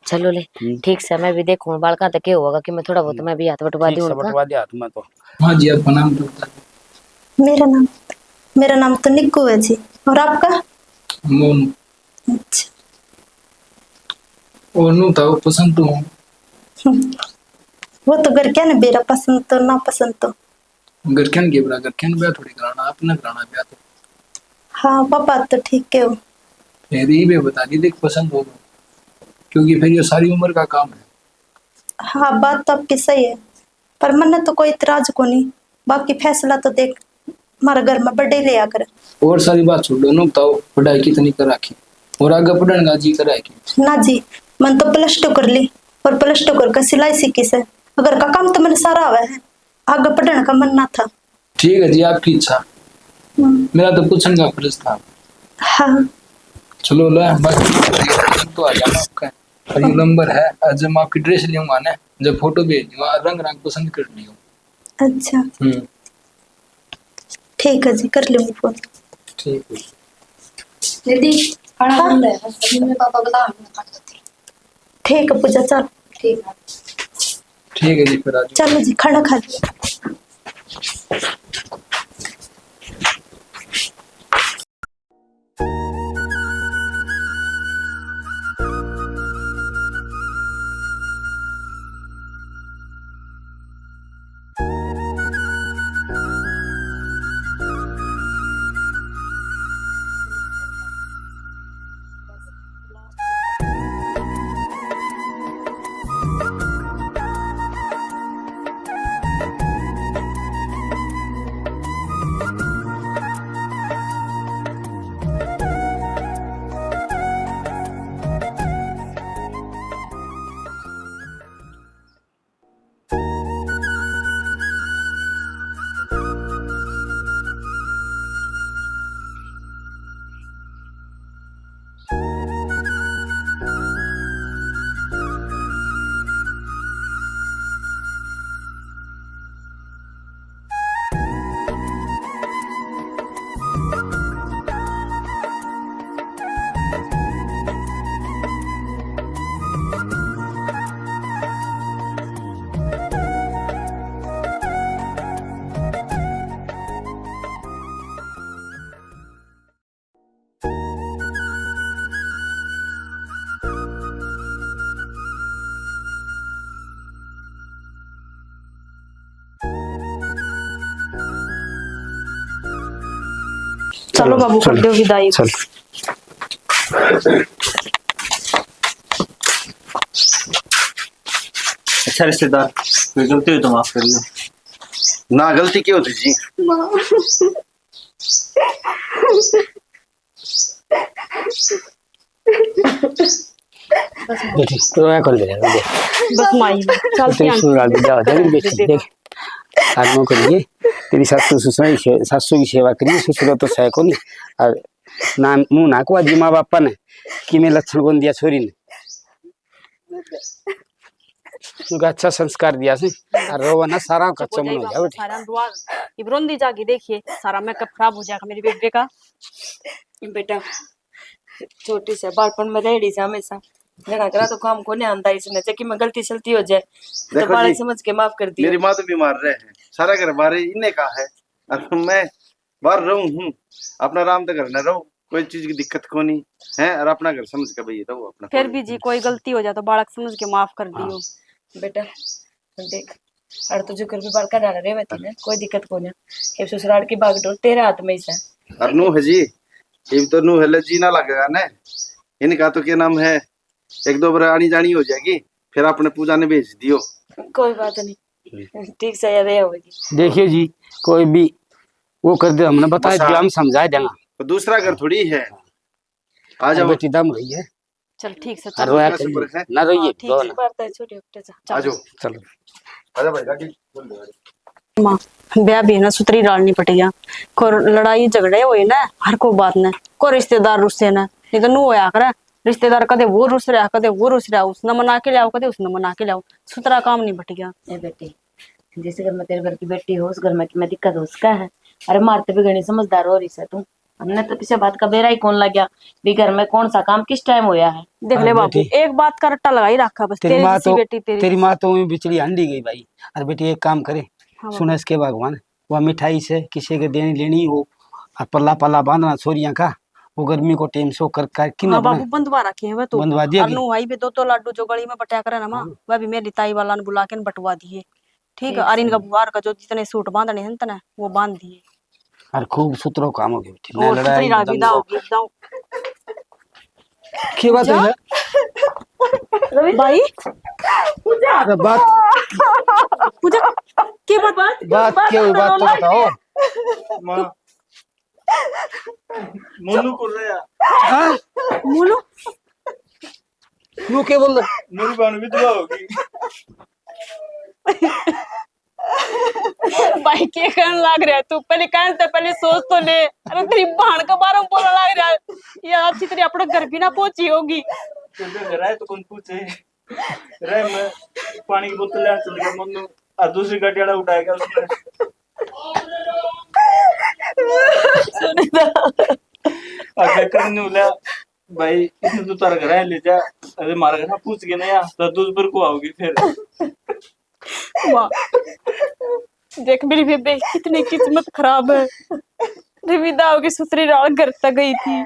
चलो ले, हम्म। ठीक से, मैं भी देखूँ, बालका तक के होगा कि मैं थोड़ा बहुत हम्म। मैं भी हाथ बटवा ठीक दूँ से उनका। बटवा दे हाथ में तो। हाँ जी, आपका नाम तो बता दो। मेरा नाम, मेरा नाम तो निक्कू है जी, और आपका? मोनू। अच्छा। और नू था वो पसंद तो हूँ। वो तो घर क्या ने बेरा पसंद तो ना पसंद तो। घर क्या ने के बेरा, घर क्या ने ब्याह थोड़ी कराना, आपने कराना ब्याह तो। हाँ, वो बात तो ठीक है। फिर ये भी बता दी, देख पसंद होगा, क्योंकि फिर ये सारी उम्र का काम है। हाँ, बात तो आपकी सही है, पर मन्ने तो कोई इतराज कोनी। बाकी फैसला तो देख, हमारे घर में बड़े रहा करे। और सारी बात छोड़ो, नू बताओ, पढ़ाई कितनी कर रखी और आगे पढ़ने का जी करे कि? ना जी, मैंने तो प्लस टू कर ली और प्लस टू करके सिलाई सीखी से। घर का काम तो मैंने सारा आवे है, आगे पढ़ने का मन ना था। ठीक है जी, आपकी इच्छा। हम्म। मेरा तो पूछने का फर्ज था। हाँ। चलो ले, बाकी तो आ जाना आपका। और ये नंबर है, और जब मैं आपकी ड्रेस लूंगा ना, जब फोटो भेज दूंगा, रंग रंग पसंद कर लियो। अच्छा, हम्म। ठीक है जी, कर लूंगी फोन। ठीक है। दीदी, खाना हाँ। बंद है, अभी मैं पापा बुला रहे हैं, खाना खाते हैं। ठीक है पूजा, चल। ठीक है। ठीक है जी, फिर आ जाओ। चलो जी, खाना खा लो। चलो चलो, बाबू, कर चलो। दो विदाई। चल। अच्छा रिश्तेदार, कोई गलती हो तो माफ करियो। ना, गलती क्यों थी जी? बेटी, रोया कर दे, दे। बस माई, चल तेरी के सुन रहा, जा, जा, बेटी, देख। आत्मा करिए, तेरी सासू ससुर की से-, सासू की सेवा करिए, ससुर तो सह को नहीं। और ना मुंह ना को आज माँ बापा ने, कि मैं लक्षण कौन दिया छोरी ने। क्योंकि अच्छा संस्कार दिया से, और रोवा ना, सारा कच्चा मन हो जाए बेटी। सारा दुआ, ये रोंदी जागी, देखिए, सारा मेकअप खराब हो जाएगा मेरे बेबे का। बेटा, छोटी से बालपन में रेडी से हमेशा। घणा करा तो काम को नहीं आंदा इसने, चाहे कि मैं गलती सलती हो जाए, तो देखो बालक जी, समझ के माफ कर दियो। मेरी माँ तो बीमार रहे है, सारा घर बारे इन्हें का है, और मैं बाहर रहूं हूँ, अपना आराम तो घर न रहो, कोई चीज की दिक्कत को नहीं है, और अपना घर समझ के भाई रहो अपना। फिर कोई भी जी, कोई गलती हो जाए तो बालक समझ के माफ कर हाँ। दियो। बेटा, देख, और तुझे घर भी बालका डाल रहे मैं तेने, कोई दिक्कत को ना। ये ससुराल की बागडोर तेरे हाथ में ही से। और नू है जी, ये तो नू है, ले जी ना लगेगा ने। इनका तो क्या नाम है, एक दो बार आनी जानी हो जाएगी, फिर आपने पूजा ने भेज दियो। कोई बात नहीं, ठीक से याद है होगी। देखिए जी, कोई भी वो कर दे, हमने बता बस दिया, हाँ। हम समझा देंगे। तो दूसरा घर थोड़ी है, आ जाओ। बेटी दम रही है। चल ठीक से, और चल। रोया दूसरा करिए, सुपर है। ना रोइए, हाँ, ठीक रो से। ना। बात है, छोटी उठे जा। आ जाओ। चलो। आजा भाई, गाड़ी खोल दे गाड़ी। माँ, ब्याह भी ना सुतरी डाल नहीं पटिया। को लड़ाई झगड़े होए ना, हर को बात ने, को रिश्तेदार रुस्से ना, नहीं तो नू होया करे। रिश्तेदार कदे वो रुस रहा, कदे वो रुस रहा, उसने मना के लाओ, कदे उसने मना के लाओ, सुतरा काम नहीं बटिया। ए बेटी, जिस घर में तेरे घर की बेटी हो, उस घर में की मैं दिक्कत हो सका है। अरे मारते भी घणी समझदार हो रही से तू। हमने तो किसी बात का बेरा ही कौन लग गया, भी घर में कौन सा काम किस टाइम होया है। देख ले अरे बाबू, बेटी, एक बात का रट्टा लगा ही रखा बस, तेरी तेरी माँ जैसी तो, बेटी तेरी तेरी जैसी। माँ तो यूं बिचड़ी हांडी गई भाई। अरे बेटी, एक काम करे, हाँ बाबू। सुन इसके भगवान, वह मिठाई से किसी के देनी लेनी हो, और पल्ला पल्ला बांधना छोरियां का, वो गर्मी को टेम सो कर, कर किन हाँ अपना बाबू, बंधवा रखे हैं वह तो। बंधवा दिया और कि? नु भाई भी दो दो लाडू जो गली में बटा करे ना माँ, हाँ। वह भी मेरी ताई वाला ने बुला के न बटवा दिए। ठीक ठीक है, और इनका है। बुआर का जो जितने सूट बांधने हैं ना, वो बांध दिए। और खूब सुथरो काम हो गया बेटी, ना और लड़ाई, सुथरी ना रावी दंगा। दाओ, गीत दाओ। के बात है? पूजा? भाई? पूजा? अरे बात पूजा, के बात? बात, बात के हुई, बात तो बताओ। माँ, मोनू को रहा। हाँ? मोनू? न्यू के बोल रहा? मेरी बहन विधवा होगी। भाई, के कहन लाग रहा है तू? पहले कहन से पहले सोच तो ले। अरे, तेरी बहन के बारे में बोलने लाग रहा है। ये अच्छी तरह अपने घर भी ना पहुंची होगी। तेरे घर आए तो कौन पूछे? रे, मैं पानी की बोतल लेने चल गया, मम्मी। और दूसरी गाड़ी वाला उठाएगा उसने। सुन ना। अगर करने बोला, "भाई, इसने तो तारा घर ले जा, अरे मारा घर पूछ के ना यार, तो दूसर को आओगी फिर।" वाह। देख मेरी बेबे, कितनी किस्मत खराब है। रे विदा होगी ससुराल, घर तक गई थी।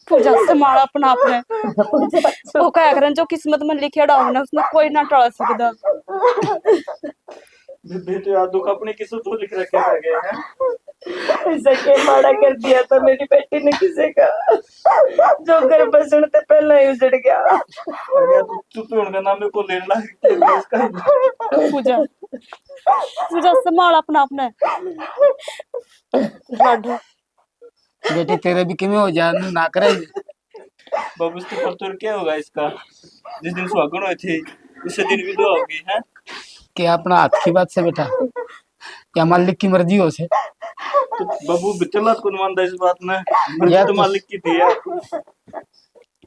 पूजा, संभाल अपना आप ने। वो कहा करें, जो किस्मत में लिखेड़ा हो ना, उसने कोई ना टाल सकता। बेबे, तो यार, दुख अपनी किस्मत में लिख रखे आ गए हैं। ऐसा क्या माड़ा कर दिया था मेरी बेटी ने किसी का, जो घर बसण ते पहला ही उजड़ गया। अरे यार, तू, तू तो उनका नाम को लेने लग गई है, इसका ही। पूजा, पूजा, संभाल अपना आप ने। लाडू। बेटी, तेरे भी किमें हो जा, नू ना करे। बाबू, इसके पर तो क्या होगा इसका? जिस दिन सुहागन हुए थे, उसी दिन विधवा होगी, हैं? क्या अपना हाथ की बात से बेटा, या मालिक की मर्जी हो से? तो बाबू, बिचला कौन मानता इस बात में? मर्जी यार, तो तो मालिक की थी यार।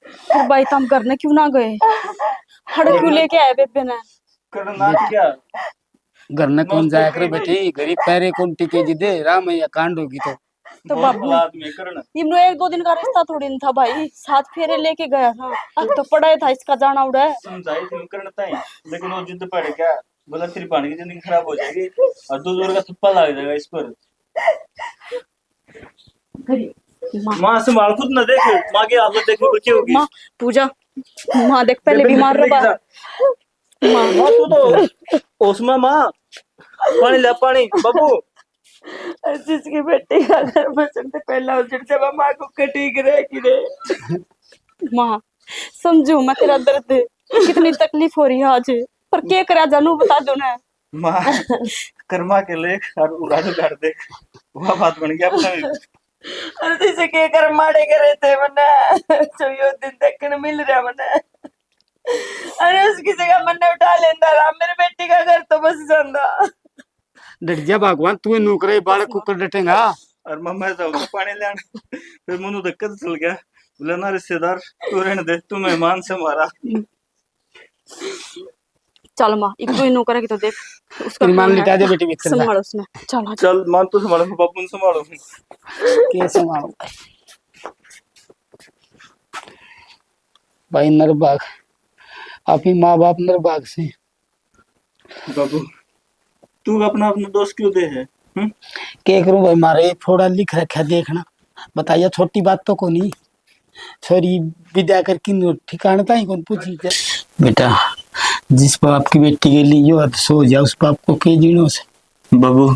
फिर भाई, तुम घर ने क्यों ना गए? हड़ क्यों लेके आए बेबे ने? करना क्या? घर ने कौन जाया करे बेटी, गरीब पैरे कौन टिके जी दे, राह में या कांड होगी तो। तो बहुत बाबू, हालात में करण। इमनो एक दो दिन का रिश्ता थोड़ी न था भाई, सात फेरे लेके गया था। अब तो पड़ा ही था इसका जाना उड़ा। समझाई थी करण ताई, लेकिन वो जिद पड़ गया, बोला, "तेरी भाण की जिंदगी खराब हो जाएगी और दो जोर का थप्पा लग जाएगा इस पर।" माँ। माँ, संभाल, खुद ना देख, माँ की हालत देख, वो क्या होगी। माँ, पूजा, माँ देख, पहले बेबे, बीमार बेबे रहा। माँ। माँ, तू तो होश में, माँ, पानी ले, पानी, बाबू। और जिसकी बेटी का घर बसण ते पहला उजड़ जावा, माँ को कटी गिरेगी रे। माँ, समझू मैं तेरा दर्द, कितनी तकलीफ हो रही है आज, पर के करा जानू, बता दो ना। माँ, कर्मा के लेख और उगाड़ उगाड़ देख, वह बात बन गया अपना। अरे, जैसे के कर्म माड़े करे थे मन्ने, जो यो दिन देखने मिल रहा मन्ने। अरे, उसकी जगह मन्ने उठा लेंदा राम, मेरी बेटी का घर तो बस जांदा। डट जा भगवान, तू ही नौकरे बालक कुकर डटेगा। और मामा जाओ तो पानी लेने, फिर मनु धक्का से चल गया, बोला, "ना रिश्तेदार, तू रहने दे, तू मेहमान से हमारा।" चल माँ, एक तो इन्हों करे कि तो देख, उसका तेरी माँ ने लिटा दे बेटी भीतर जा। संभाल उसने। चल, आ जा। चल माँ, तू संभाल, बाबू ने संभालो। के संभालो? भाई नरभाग, आप ही माँ बाप नरभाग से। बाबू, तू अपना, अपना दोष क्यों दे है? हम्म? के करूं भाई, मारे फोड़ा लिख रखा, देखना। बताइए, छोटी बात तो कोनी। छोरी विदा करके नु ठिकाने ताई कौन पूछी के? बेटा, जिस बाप की बेटी के लिए यो हद सो जा, उस बाप को के जीणो से? बाबू,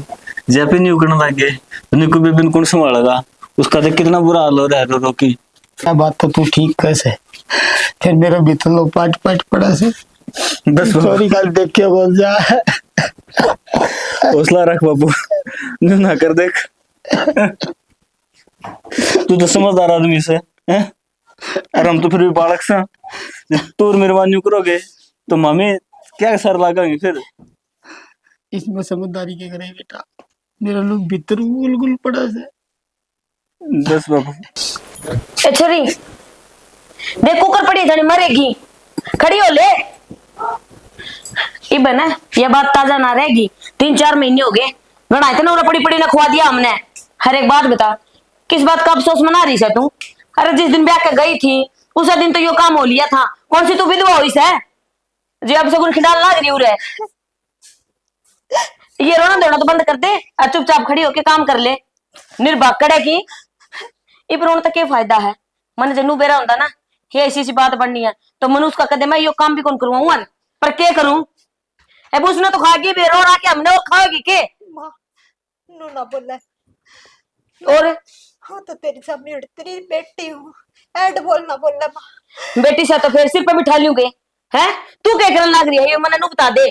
जब भी न्यू करने लग गए, तो न्यू को बेबी ने कौन संभालेगा? उसका तो कितना बुरा हाल हो रहा है रो रो की। क्या बात तो तू ठीक कह से, फिर मेरा भीतर लो पाट पाट पड़ा से। बस बाबू। छोरी काल देख के बोल जा। हौसला रख बाबू, न्यू ना कर देख। तू तो समझदार आदमी से, हैं? और हम तो फिर भी बालक सा। तू और मेरे न्यू करोगे, तो मामी क्या सर लगाएंगे फिर? इसमें समझदारी के करे बेटा, मेरा लोग भीतर गुल गुल पड़ा से। बस बाबू। ए छोरी, देख कुकर पड़ी, जनी मरेगी, खड़ी हो ले। इब ना ये बात ताजा ना रहेगी, तीन चार महीने हो गए, घणा इतना उन्हें पड़ी पड़ी ने खुआ दिया हमने। हर एक बात बता, किस बात का अफसोस मना रही है तू? अरे जिस दिन ब्याह के गई थी, उसी दिन तो यो काम हो लिया था। कौन सी तू विधवा हुई से जो अब सगुन खिंडाल लाग रही उरे? ये रोना धोना तो बंद कर दे और चुपचाप खड़ी होके काम कर ले। निर्भाग कड़े की, इब रोन तक के फायदा है? मन जन्नू बेरा होंदा ना, ये ऐसी सी बात बननी है, तो मनुष्य का कदे मैं यो काम भी कौन करवाऊं हन? पर के करूं? अब उसने तो खा गई भी, रो रहा के हमने वो खाओगी के? माँ, नू ना बोले। और? हाँ, तो तेरी जमीन, तेरी बेटी हूँ, ऐड बोलना बोले माँ। बेटी से तो फिर सिर पे बिठा लूंगे, हैं? तू क्या करने लग रही है, ये मने नू बता दे।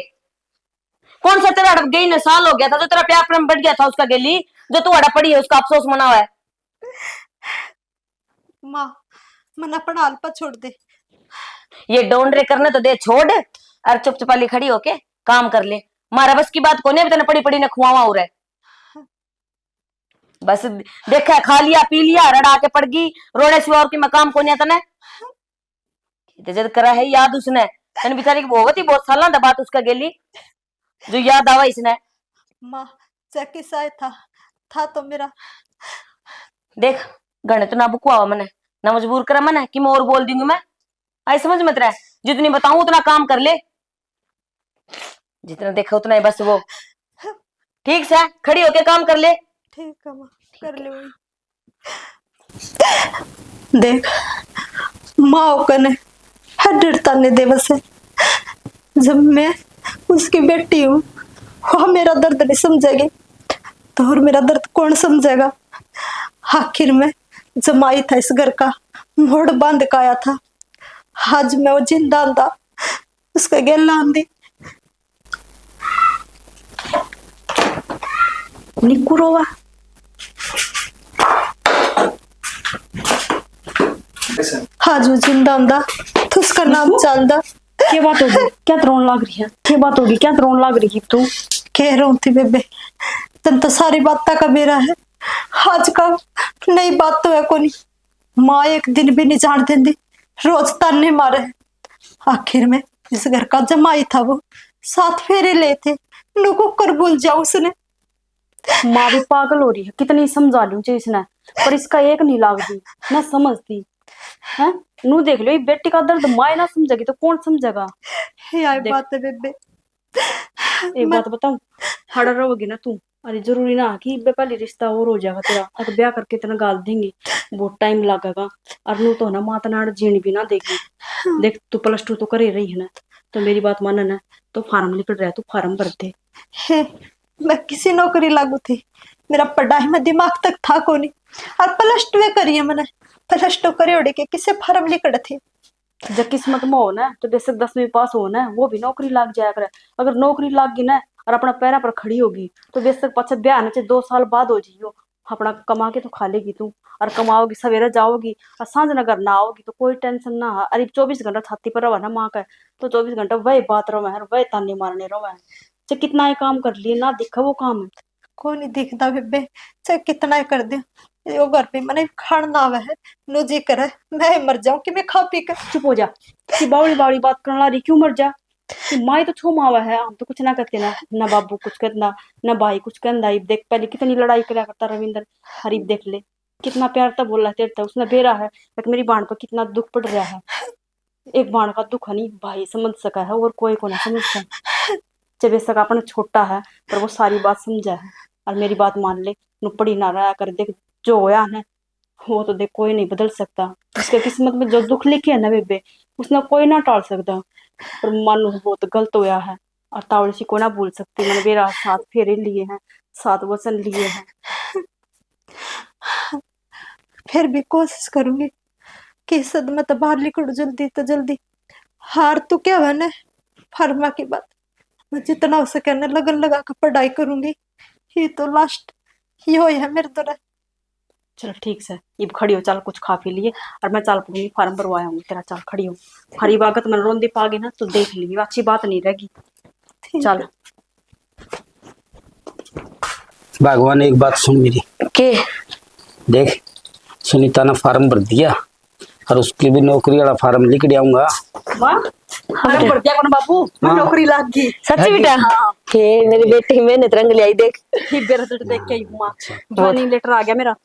कौन सा तेरा अड़प गई ने साल हो गया था जो तेरा प्यार प्रेम बढ़ गया था उसका गेली, जो तू अड़ा पड़ी है उसका अफसोस मनावा है? माँ, मने अपना हाल पर छोड़ दे। ये डोंडरे करने तो दे छोड़, और चुप चुपाली खड़ी होके काम कर ले। मारा बस की बात कोनी, अभी तने पड़ी पड़ी ने खुआवा हो रहा है। बस देखा, खा लिया पी लिया, रड़ा के पड़ गई, रोने सिवा और की मैं काम कोनी तने। ते जद करा है याद उसने, तन बेचारी की बहुत ही, बहुत साल ना बात उसका गेली, जो याद आवा इसने। माँ, चेक किस आए था, था तो मेरा। देख, घणे तो ना बुकवावा मने, ना मजबूर करे मने कि मैं और बोल दूंगी मैं। आई समझ मत रहा, जितनी बताऊं उतना काम कर ले, जितना देखा उतना ही बस वो। ठीक से खड़ी होके काम कर ले। ठीक है माँ, कर ले। देख, माँ होकर ने हर डरता ने देवस है। जब मैं उसकी बेटी हूँ, वह मेरा दर्द नहीं समझेगी, तो और मेरा दर्द कौन समझेगा? आखिर में जमाई था इस घर का, मोड़ बांध का आया था। आज मैं वो जिंदा आंदा, उसका गेला आंदी। निकू रोवा। आज वो जिंदा आंदा, तो उसका नाम चलदा। के बात होगी? क्या रोन लाग रही है? के बात होगी? क्या रोन लाग रही है तू? कह रही थी बेबे, तन तो सारी बात का बेरा है। आज का नई बात तो है कोनी। माँ एक दिन भी नहीं जान देंदी, रोज ताने मारे। आखिर में इस घर का जमाई था वो, सात फेरे ले थे, नु कुकर भूल जाओ उसने। माँ भी पागल हो रही है, कितनी समझा लूं जे इसने, पर इसका एक नहीं लागती, ना समझती है। नू देख लो, ये बेटी का दर्द माए ना समझेगी तो कौन समझेगा? हे आई देख। बात है बेबे। एक मैं बात बताऊं, खड़ा रहोगी ना तू, अरे जरूरी ना कि इब्बे पहले रिश्ता और हो जाएगा तेरा, अगर ब्याह करके इतना गाल देंगे, बहुत टाइम लगेगा। और नू तो ना माता नाड़ जीण भी ना देगी। हाँ। देख, तू प्लस टू तो करे रही है ना, तो मेरी बात मानना ना, तो फार्म लिख रहा है, तू फार्म भर दे। हे, मैं किसी नौकरी लागू थी, मेरा पढ़ाई में दिमाग तक था कोनी, और प्लस टू करी है मैंने। प्लस टू करे ओड़े के किसे फार्म लिखड़े थे? जब किस्मत में हो ना, तो बेशक दसवीं पास हो ना, वो भी नौकरी लाग जाया करे। अगर नौकरी लाग गई ना और अपना पैरा पर खड़ी होगी, तो बेशक पाछे ब्याह ने चाहे दो साल बाद हो जियो, अपना कमा के तो खा लेगी तू। और कमाओगी, सवेरे जाओगी और सांझ न घर ना आओगी, तो कोई टेंशन ना है। अरे चौबीस घंटा छाती पर रवा ना माँ का, तो चौबीस घंटा वही बात रवा है, वही ताने मारने रवा है। चाहे कितना ही काम कर लिए ना, दिखा वो काम। कोनी दिखदा बेबे, चाहे कितना ही कर दे, यो घर पे मने खाण ना आवे है, नो जी करे, मैं मर जाऊं कि मैं खा पी के। चुप हो जा, कि बावली बावली बात करने ला रही, क्यों मर जा? कि माई तो छो मावा है, हम तो कुछ ना कहते ना, ना बाबू कुछ कहता, ना भाई कुछ कहता। इब देख, पहले कितनी लड़ाई करा करता रविंदर, और इब देख ले, कितना प्यार तो बोला तेरे तो, उसने बेरा है, देख मेरी बहन पर कितना दुख पड़ रहा है। एक बहन का दुख नहीं भाई समझ सका है, और कोई को ना समझ सका। चाहे बेशक अपना छोटा है, पर वो सारी बात समझा है। और मेरी बात मान ले, नु पड़ी ना रहा कर, देख जो होया है, वो तो देख कोई नहीं बदल सकता। उसके किस्मत में जो दुख लिखे है ना बेबे, उसने कोई ना टाल सकता। पर मानू बहुत गलत होया है, और तावड़ी सी को ना भूल सकती। मैंने बेरा सात फेरे लिए हैं, सात वचन लिए हैं। फिर भी कोशिश करूंगी कि इस सदमे तो बाहर निकलूं जल्दी तो जल्दी। हार तो क्या हुआ ना, फार्मा की बात, मैं जितना हो सके ना लगन लगा के पढ़ाई करूंगी। ये तो लास्ट यो ही है मेरे द्वारा। चल ठीक से, इब खड़ी हो, चल कुछ खा पी लिए और मैं चल पड़ूंगी, फार्म भरवा आऊंगी तेरा। चल खड़ी हो, हरी बागत में रोंदी पागे ना तो देख ली, अच्छी बात नहीं रहेगी। ठीक चल। है। भगवान, एक बात सुन मेरी। के? देख, सुनीता ने फार्म भर दिया और उसकी भी नौकरी वाला फार्म लिख आऊंगा। वाह, फार्म भर दिया कौन बाबू? मैं हाँ। नौकरी लाग गई। सच्ची बेटा? हाँ। हे मेरी बेटी, मेहनत रंग ल्याई देख। ये मेरा तो देख के ही माँ, ज्वाइनिंग लेटर आ गया मेरा।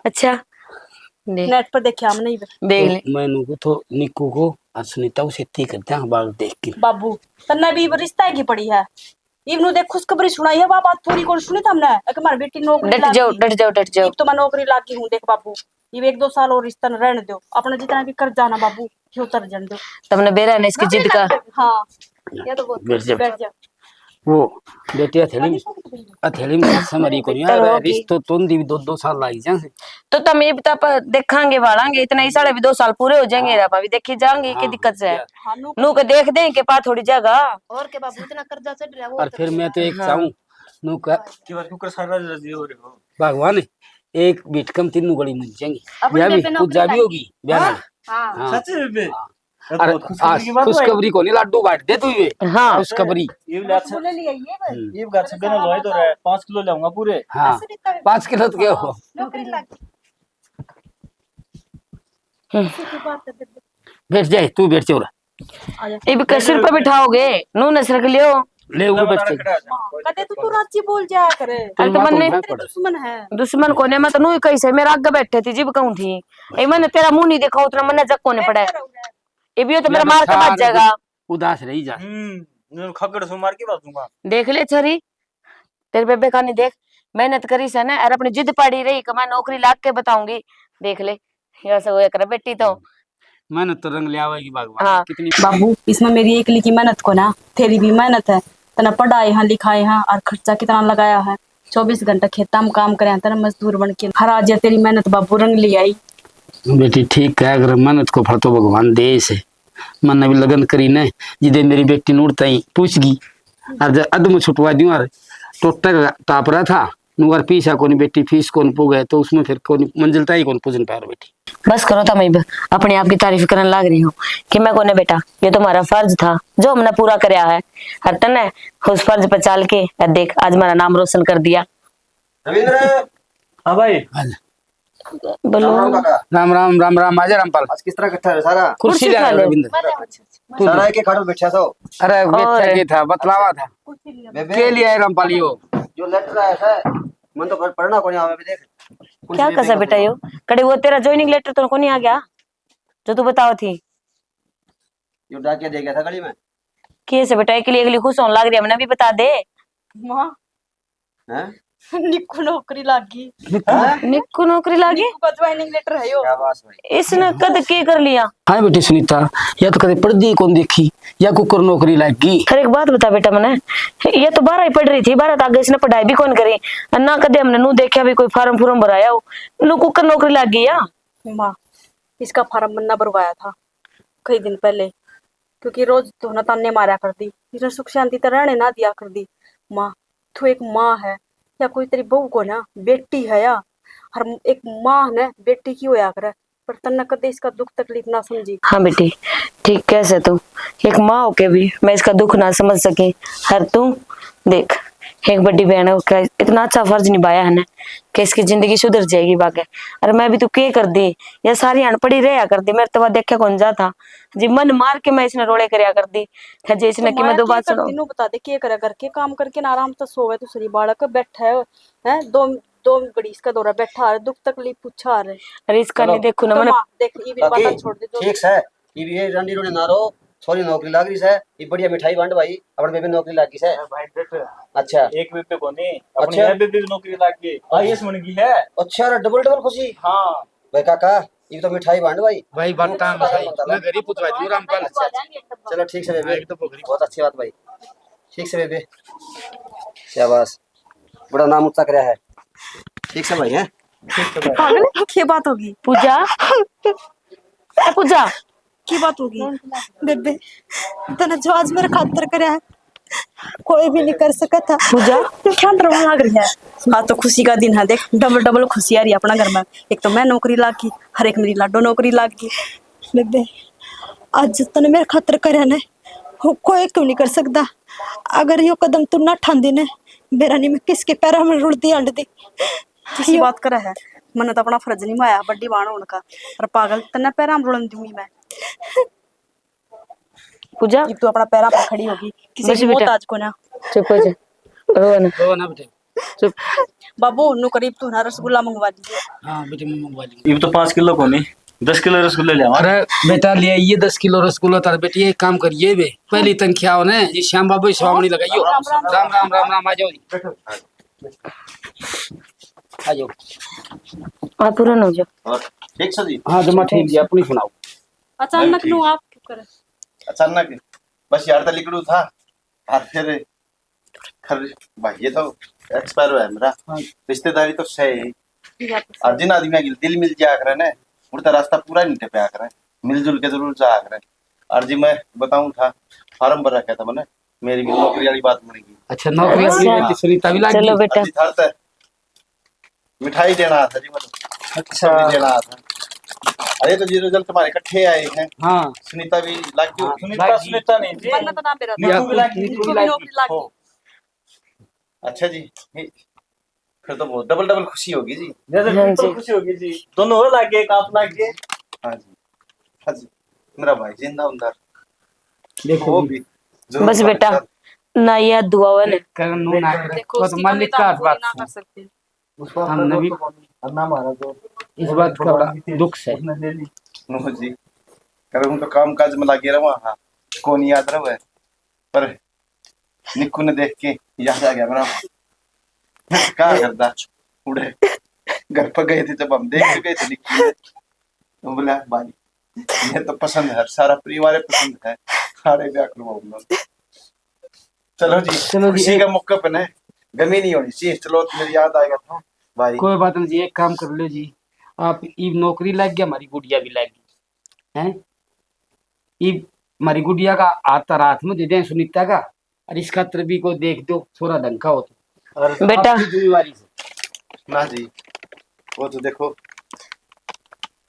अच्छा। देख। नेट पर देखा हमने ही। देख ले। तो मैं नु को तो निक्कू को और सुनीता को सेती कर दिया बाल देख के। बाबू, तन्ने भी रिश्ता की पड़ी है। इब नु देख खुशखबरी सुनाई है, वह बात पूरी कौन सुनी थमने? कि हमारी बेटी नौकरी डट लाग जाओ, गई। डट जाओ, डट जाओ। इब तो मैं नौकरी लाग गई हूँ, देख बाबू, इब एक दो साल और रिश्ता न रहने दो, अपना जितना भी कर्जा ना बाबू, ये उतर जाने दो। तुमने बेरा ने इसकी जिद का। हाँ, ये तो बहुत बैठ जा। बैठ जा। वो बेटी हथेली में, हथेली में कसम हरी कोनी, रिश्तो तोंदी भी दो दो साल लाग जाए। तो तम इब तक देखांगे, भालांगे, इतना ही साढ़े भी दो साल पूरे हो जाएंगे, हाँ। रे भाभी, देखी जाएंगे, की हाँ, दिक्कत है। हाँ, नू नू के देख दे के पा थोड़ी जगह। और के बाबू इतना कर्जा चढ़ रहा है, वो और तो फिर मैं तो एक हाँ। चाहूँ, नू का के बार क्यों कर सारा राजी हो रहे हो? भगवान, एक बेट कम तीनों गली मिल जाएंगे। अपन ब्याह भी, बेबे नौकरी पूजा भी लागी। होगी, ब्याह हाँ? में। हाँ। हाँ। सच में बेबे? हाँ। ये तो अरे, बहुत खुशखबरी आज की बात है। खुशखबरी को नहीं, लाडू बांट दे तू ये। हाँ। हाँ। खुशखबरी। ये ले अच्छा, बोले ले आइए बस। हम्म। ये घर से गन लो इधर है, पाँच किलो लाऊंगा पूरे। हाँ। ऐसे नहीं कर पाँच किलो तो क्या हो? नौकरी लागी। हम्म। ऐसी कोई बात है बेबे? बैठ जाए, तू बैठ चोरा। इब के सिर पे बिठाओगे, नू नस रख लियो। ले ऊपर बैठ के। कदे तू, तू राजी बोल जाया करे। अरे तो मन्ने तेरे दुश्मन है। दुश्मन कोने, मैं तो नू ही कही से, मेरा आगे बैठे थी, जिब कहूं थी। ए, मैंने तेरा मुंह नहीं देखा, उतना मन्ने जक कोने पड़ा है। इब यो तो मेरा मार के भाग जाएगा। उदास रही जा। हम्म, खगड़ सु मार के भाग दूंगा। देख ले छोरी, तेरे बेबे का नहीं देख, मेहनत करी से ना, और अपनी जिद पाड़ी रही कि मैं नौकरी लाग के बताऊंगी। देख ले, ऐसा होया करे बेटी तो। मेहनत तो रंग ले आवेगी भगवान। हाँ। कितनी बाबू, इसमें मेरी एकली की मेहनत को ना, तेरी भी मेहनत है। तने पढ़ाए हैं, लिखाए हैं और खर्चा कितना लगाया है। चौबीस घंटा खेता में काम करे हैं, तने मजदूर बन के। हर आज या तेरी मेहनत बाबू रंग ले आई। बेटी ठीक कह कर, मेहनत को फल तो भगवान दे से। मन्ने भी लगन करी ने, जिदे मेरी बेटी नूर ताई पूछ गई, और जब अध में छुटवा दियो, और टोटा का टाप रहा था, नू और पीसा कोनी बेटी, फीस कोनी पुगे, तो उसमें फिर कोनी मंजिल ताई कोनी पूजन पार बेटी। बस करो, तम इब अपने आप की तारीफ करने लाग रही हो कि मैं कोने बेटा, ये तो हमारा फर्ज था जो हमने पूरा करया है। हर तने उस फर्ज पे चाल के, अ, देख, आज हमारा नाम रोशन कर दिया। रविंद्र। हाँ भाई। हाँ। बोलो। राम राम काका। राम राम, राम राम। आजा रामपाल। आज किस तरह इकट्ठा है सारा? कुर्सी कुर्सी ले उठा आया ले। रविंद्र। अच्छा, अच्छा। तू सारा ले। एक ही खाट पे बैठा था। अरे, और बैठा के था, बतलावा था। बेबे। के लिए आए रामपाल यो? जो लेटर आया था, मन तो पढ़-, पढ़ना कोनी आवे, अभी देख। कुर्सी क्या पे कसा बैठा बेटा था। यो? कड़े वो तेरा ज्वाइनिंग लेटर तो कोनी आ गया, जो तू बताओ थी? यो डाकिया दे गया था गली में। के से बेटा, एकली, एकली खुश होने लाग रही है, हमने भी बता दे। माँ, हैं? निक्कू नौकरी लाग गई। हैं? निक्कू नौकरी लाग गई? निक्कू का ज्वाइनिंग लेटर है यो। क्या बात भाई। इसने कद के कर लिया? हाँ बेटी सुनीता, या तो कदे पढ़दी ही कौन देखी, या कुकर नौकरी लाग गई। फिर एक बात बता बेटा मने, ये तो बारह ही पढ़ रही थी, बारह तो आगे इसने पढ़ाई भी कौन करी, और ना कदे हमने नू देखा भी कोई फार्म फूर्म भराया हो, नू कुकर नौकरी लाग गई या? माँ, इसका फार्म मन्ना भरवाया था कई दिन पहले, क्योंकि रोज तो ना ताने मारा कर दी, इसने सुख शांति तो रहने ना दिया कर दी। माँ, तू एक माँ है या कोई तेरी बहू को ना, बेटी है या, हर एक माँ ने बेटी की होया करे, पर तन्ने कदे इसका दुख तकलीफ ना समझी। हाँ बेटी, ठीक कह से तू, एक माँ होके भी मैं इसका दुख ना समझ सकी। हर तू देख, एक बड़ी बहन का इतना अच्छा फर्ज निभाया है ना कि इसकी जिंदगी सुधर जाएगी बागे। अरे मैं भी तू के कर दी, या सारी अनपढ़ी रहा कर दी, मेरे तो वह देखा कौन जा था जी, मन मार के मैं इसने रोले करया कर दी। है जे इसने तो कि मैं माया दो के बात कर सुनाऊं। दी, नू बता दे, के करे घर के काम करके ना आराम से सोवे, दूसरी बालक बैठा है, हैं? दो, दो घड़ी इसका दौरा बैठा है, दुख तकलीफ पूछा है। अरे इसका चलो। नहीं देखो ना, तो मैंने माँ, देख, ये भी बाकी बात छोड़ दे, जो ठीक से, ये भी ये रंडी रोने ना रो, छोरी नौकरी लाग रही से, ये बढ़िया मिठाई बांट भाई, अपन बेबे नौकरी लाग गई से। हाँ भाई, देख। अच्छा। एक बेबे को नहीं, अपनी अच्छा। ये बेबे भी नौकरी लाग गई, आईएएस बन गई है। अच्छा, डबल डबल खुशी। हाँ। भाई काका, ये तो मिठाई बांट भाई। भाई, बांटा मिठाई। मैं घर ही पुतवा दूं रामपाल। चलो, ठीक से बेबे। हाँ, एक तो बोगरी। बहुत अच्छी बात भाई। ठीक से बेबे। शाबाश। बड़ा नाम ऊंचा करया है। ठीक से भाई, हैं? ठीक से भाई। पागल है, के बात होगी? पूजा। ए, पूजा। की बात होगी? बेबे, तने जो आज मेरे खातर करया है, कोई भी नहीं कर सका था। पूजा, क्या रोने लग रही है? आज तो खुशी का दिन है, देख, डबल डबल खुशी आ रही है अपना घर में। एक तो मैं नौकरी लाग गई, हर एक मेरी लाडो नौकरी लाग गई। बेबे, आज तने मेरे खातर करया ने, वो कोई क्यों नहीं कर सकता। अगर यो कदम तू ना ठांदी ने, बेरा नहीं मैं किसके पैरों में रुलती हंडती। किसी यो बात करे है, मैंने तो अपना फर्ज निभाया बड़ी बाण होने का, पर पागल तन्ने पैरां में रुलन दूंगी मैं। पूजा। इब तू अपना पैरां पर खड़ी होगी, किसी बस की बेटा। मोहताज को ना। चुप हो जा, रो ना। रो ना बेटे। चुप। बाबू, नू करीब तू ना रसगुल्ला मंगवा दीजिए। हाँ बेटे, मैं मंगवा लूंगा। इब तो पाँच किलो को नहीं, दस किलो रसगुल्ले ले आवा। अरे बेटा, ले आइए दस किलो रसगुल्ला तार बेटी। एक काम करिए बे, पहली तनख्वाह हो ने, ये श्याम बाबू की स्वामणी लगाइयो। राम राम, राम राम, राम राम, आ जाओ जी। आ जाओ। आप पूरा ना हो जाओ। और ठीक सर जी? हाँ, जमा ठीक जी, अपनी सुनाओ। अचानक ठीक। नू आप क्यों करे? अचानक बस यार, तो लिकड़ू था, और फिर खर भाई, ये तो एक्सपायर हुआ है मेरा। हाँ। रिश्तेदारी तो सही है। ये बात तो सही। और जिन आदमी के दिल मिल जाया करे ना, उड़ता रास्ता पूरा नहीं टपया करे, मिलजुल के जरूर जाया करे। और जी, मैं बताऊं था, फार्म भर रखा था मैंने, मेरी भी नौकरी वाली बात बन गई। अच्छा, नौकरी वाली अच्छा। बेटी सुनीता भी लाग चलो गई। बेटा। अभी थार तक मिठाई देना था जी, मतलब। अच्छा। सब्जी देना था। अरे, तो जी, रिजल्ट तुम्हारे इकट्ठे आए हैं। हाँ। सुनीता भी लाग गई। हाँ, सुनीता, लाग गई। सुनीता नहीं जी। वरना तो ना मेरा नीतू भी लाग गई, नीतू भी लाग गई। नौकरी लाग गई। हो। अच्छा जी, ये फिर तो बहुत डबल डबल खुशी होगी जी। जैसे हाँ फिर तो जी। खुशी होगी जी, दोनों हो लाग गए, एक आप लाग गए। हाँ जी, हाँ जी, मेरा भाई जिंदा उंदर। देखो वो जी। भी जरूर बस बेटा, ना ये दुआ वाले। करण नू ना करे। देखो, तो उसकी मालिक कमी तो का हम पूरी बात ना सुन। कर सकते। हम नबी अन्ना मारा तो इस बात का बड़ा दुख से। उसने ले ली। नो जी, करण तो काम काज में लगे रहा, हाँ, कौन याद रहे, पर निक्कू ने देख के याद आ गया मेरा। क्या करता उड़े, घर पर गए थे जब हम, देख के गए थे निक्कू ने। तो बोला, "भाई, ये तो पसंद है, सारा परिवार ही पसंद है, सारे ब्याह करवाऊंगा।" चलो जी, चलो जी, खुशी एक का मौका पे ना गमी नहीं होनी चाहिए। चलो, तो मेरी याद आएगा था भाई। कोई बात नहीं जी, एक काम कर लो जी, आप इब नौकरी लग गया, हमारी गुड़िया भी लग गई, हैं? इब हमारी गुड़िया का हाथ, हाथ में दे दें सुनीता का, और इस खातर भी कोई देख दो, थोड़ा ढंग का हो तो। और बेटा। आपकी जिम्मेवारी से। ना जी, वो तो देखो,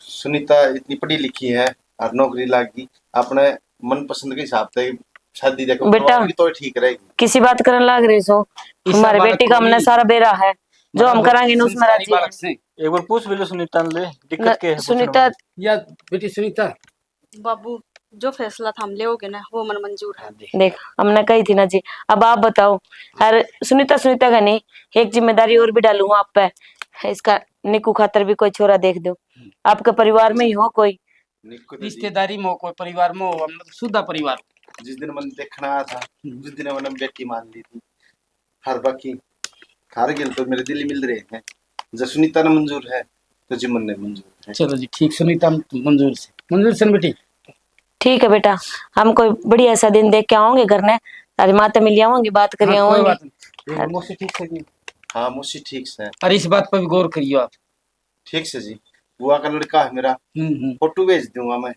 सुनीता इतनी पढ़ी लिखी है और नौकरी लाग गई, अपने मनपसंद के हिसाब से शादी देखो बेटा, करवाओगी तो ठीक रहेगी। किसी बात करने लाग रही सो? इस हमारे बात बेटी का को हमने नहीं। सारा बेरा है, जो हम मतलब करांगे ना उसमें संस्कारी राजी बालक है। से। एक बार पूछ भी लो सुनीता ने, ले, दिक्कत न, के है पूछने सुनीता में? या बेटी सुनीता, बाबू, जो फैसला थाम लेओगे ना, वो मन मंजूर है। हाँ, देख। देख, हमने कही थी ना जी, अब आप बताओ। अरे सुनीता, सुनीता का नहीं, एक जिम्मेदारी और भी डालूंगा आप पे, इसका निकू खातर भी कोई छोरा देख दो, आपके परिवार में ही हो कोई। निकू तो जी। रिश्तेदारी में हो, कोई परिवार में हो, हम तो सुधा परिवार। जिस दिन मन देखना आया था, हम्म। जिस दिन मैंने बेटी मान ली थी, हर बाकी थारे गेल तो मेरे दिल ही मिल रहे हैं। जब सुनीता ने मंजूर है, तो जी मन ने मंजूर है। चलो जी, ठीक, सुनीता मंजूर से, मंजूर से ना बेटी? ठीक है बेटा, हम कोई बढ़िया सा दिन देख के आओगे घर ने, तारी माँ ते मिल आवांगे, बात कर हाँ, कोई आवांगे। बात नहीं। ये मौसी ठीक से जी? हाँ, मौसी ठीक से। अरे इस बात पर भी गौर करियो आप। ठीक से जी, बुआ का लड़का है मेरा, हम्म, हम्म। फोटो भेज दूंगा मैं।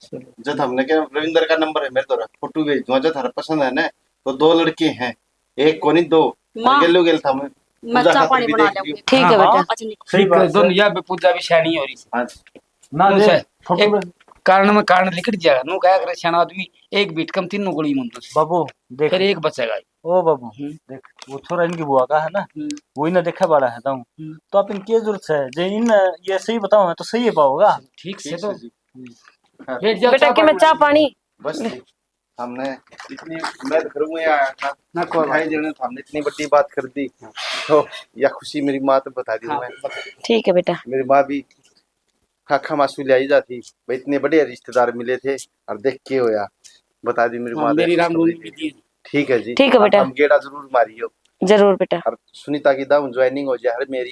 चलो। जब हमने क्या, रविंद्र का नंबर है मेरे द्वारा, फोटो भेज दूंगा, जब थारा पसंद है ना, तो दो लड़के हैं, एक को नहीं, दो। माँ, गेलो गेल था मैं। मैं पूजा चाय खातर पानी भी बना देख लियो। ठीक है हाँ, बेटा। हाँ, सही ठीक है, बात दोनों है। या भी पूजा भी शानी हो रही है। हाँ। ना नू दे, से, फोटो एक में। कारण में कारण लिकड़ जाएगा। नू कहा करे सियाणा आदमी, एक बीट कम तीनों गोली मुंह से। बाबू, देख। फिर एक बचेगा। ओ बाबू, हम्म। देख, वो छोरा इनकी बुआ का है ना, हम्म। वो इन्हें देखा बड़ा है, ताऊ। हम्म। तो आप इनकी जरूरत है, जे इन ये सही बताओ ना, तो सही है पाओगा। ठीक से ठीक तो। से जी। हम्म। हाँ। बैठ जाओ, बेटा, चाय के मैं पानी चाय बना पानी? बस जी। हमने इतनी, मैं तो करूँगा यार, ना, ना, कोई बात ढाई जने तो हमने इतनी बड़ी बात कर दी, हाँ। तो या खुशी मेरी माँ तो बता दी हाँ, मैं। बता। ठीक है बेटा। मेरी माँ भी खाखा मासू ले आई जाती, भाई, इतने बढ़िया रिश्तेदार मिले थे और देख के होया, बता दी मेरी हाँ, माँ मेरी ने राम खुशखबरी रूम दी। ठीक है जी, ठीक है बेटा। हम गेड़ा जरूर मारियो। जरूर बेटा। और सुनीता की दाऊ ज्वाइनिंग हो जाए, हर मेरी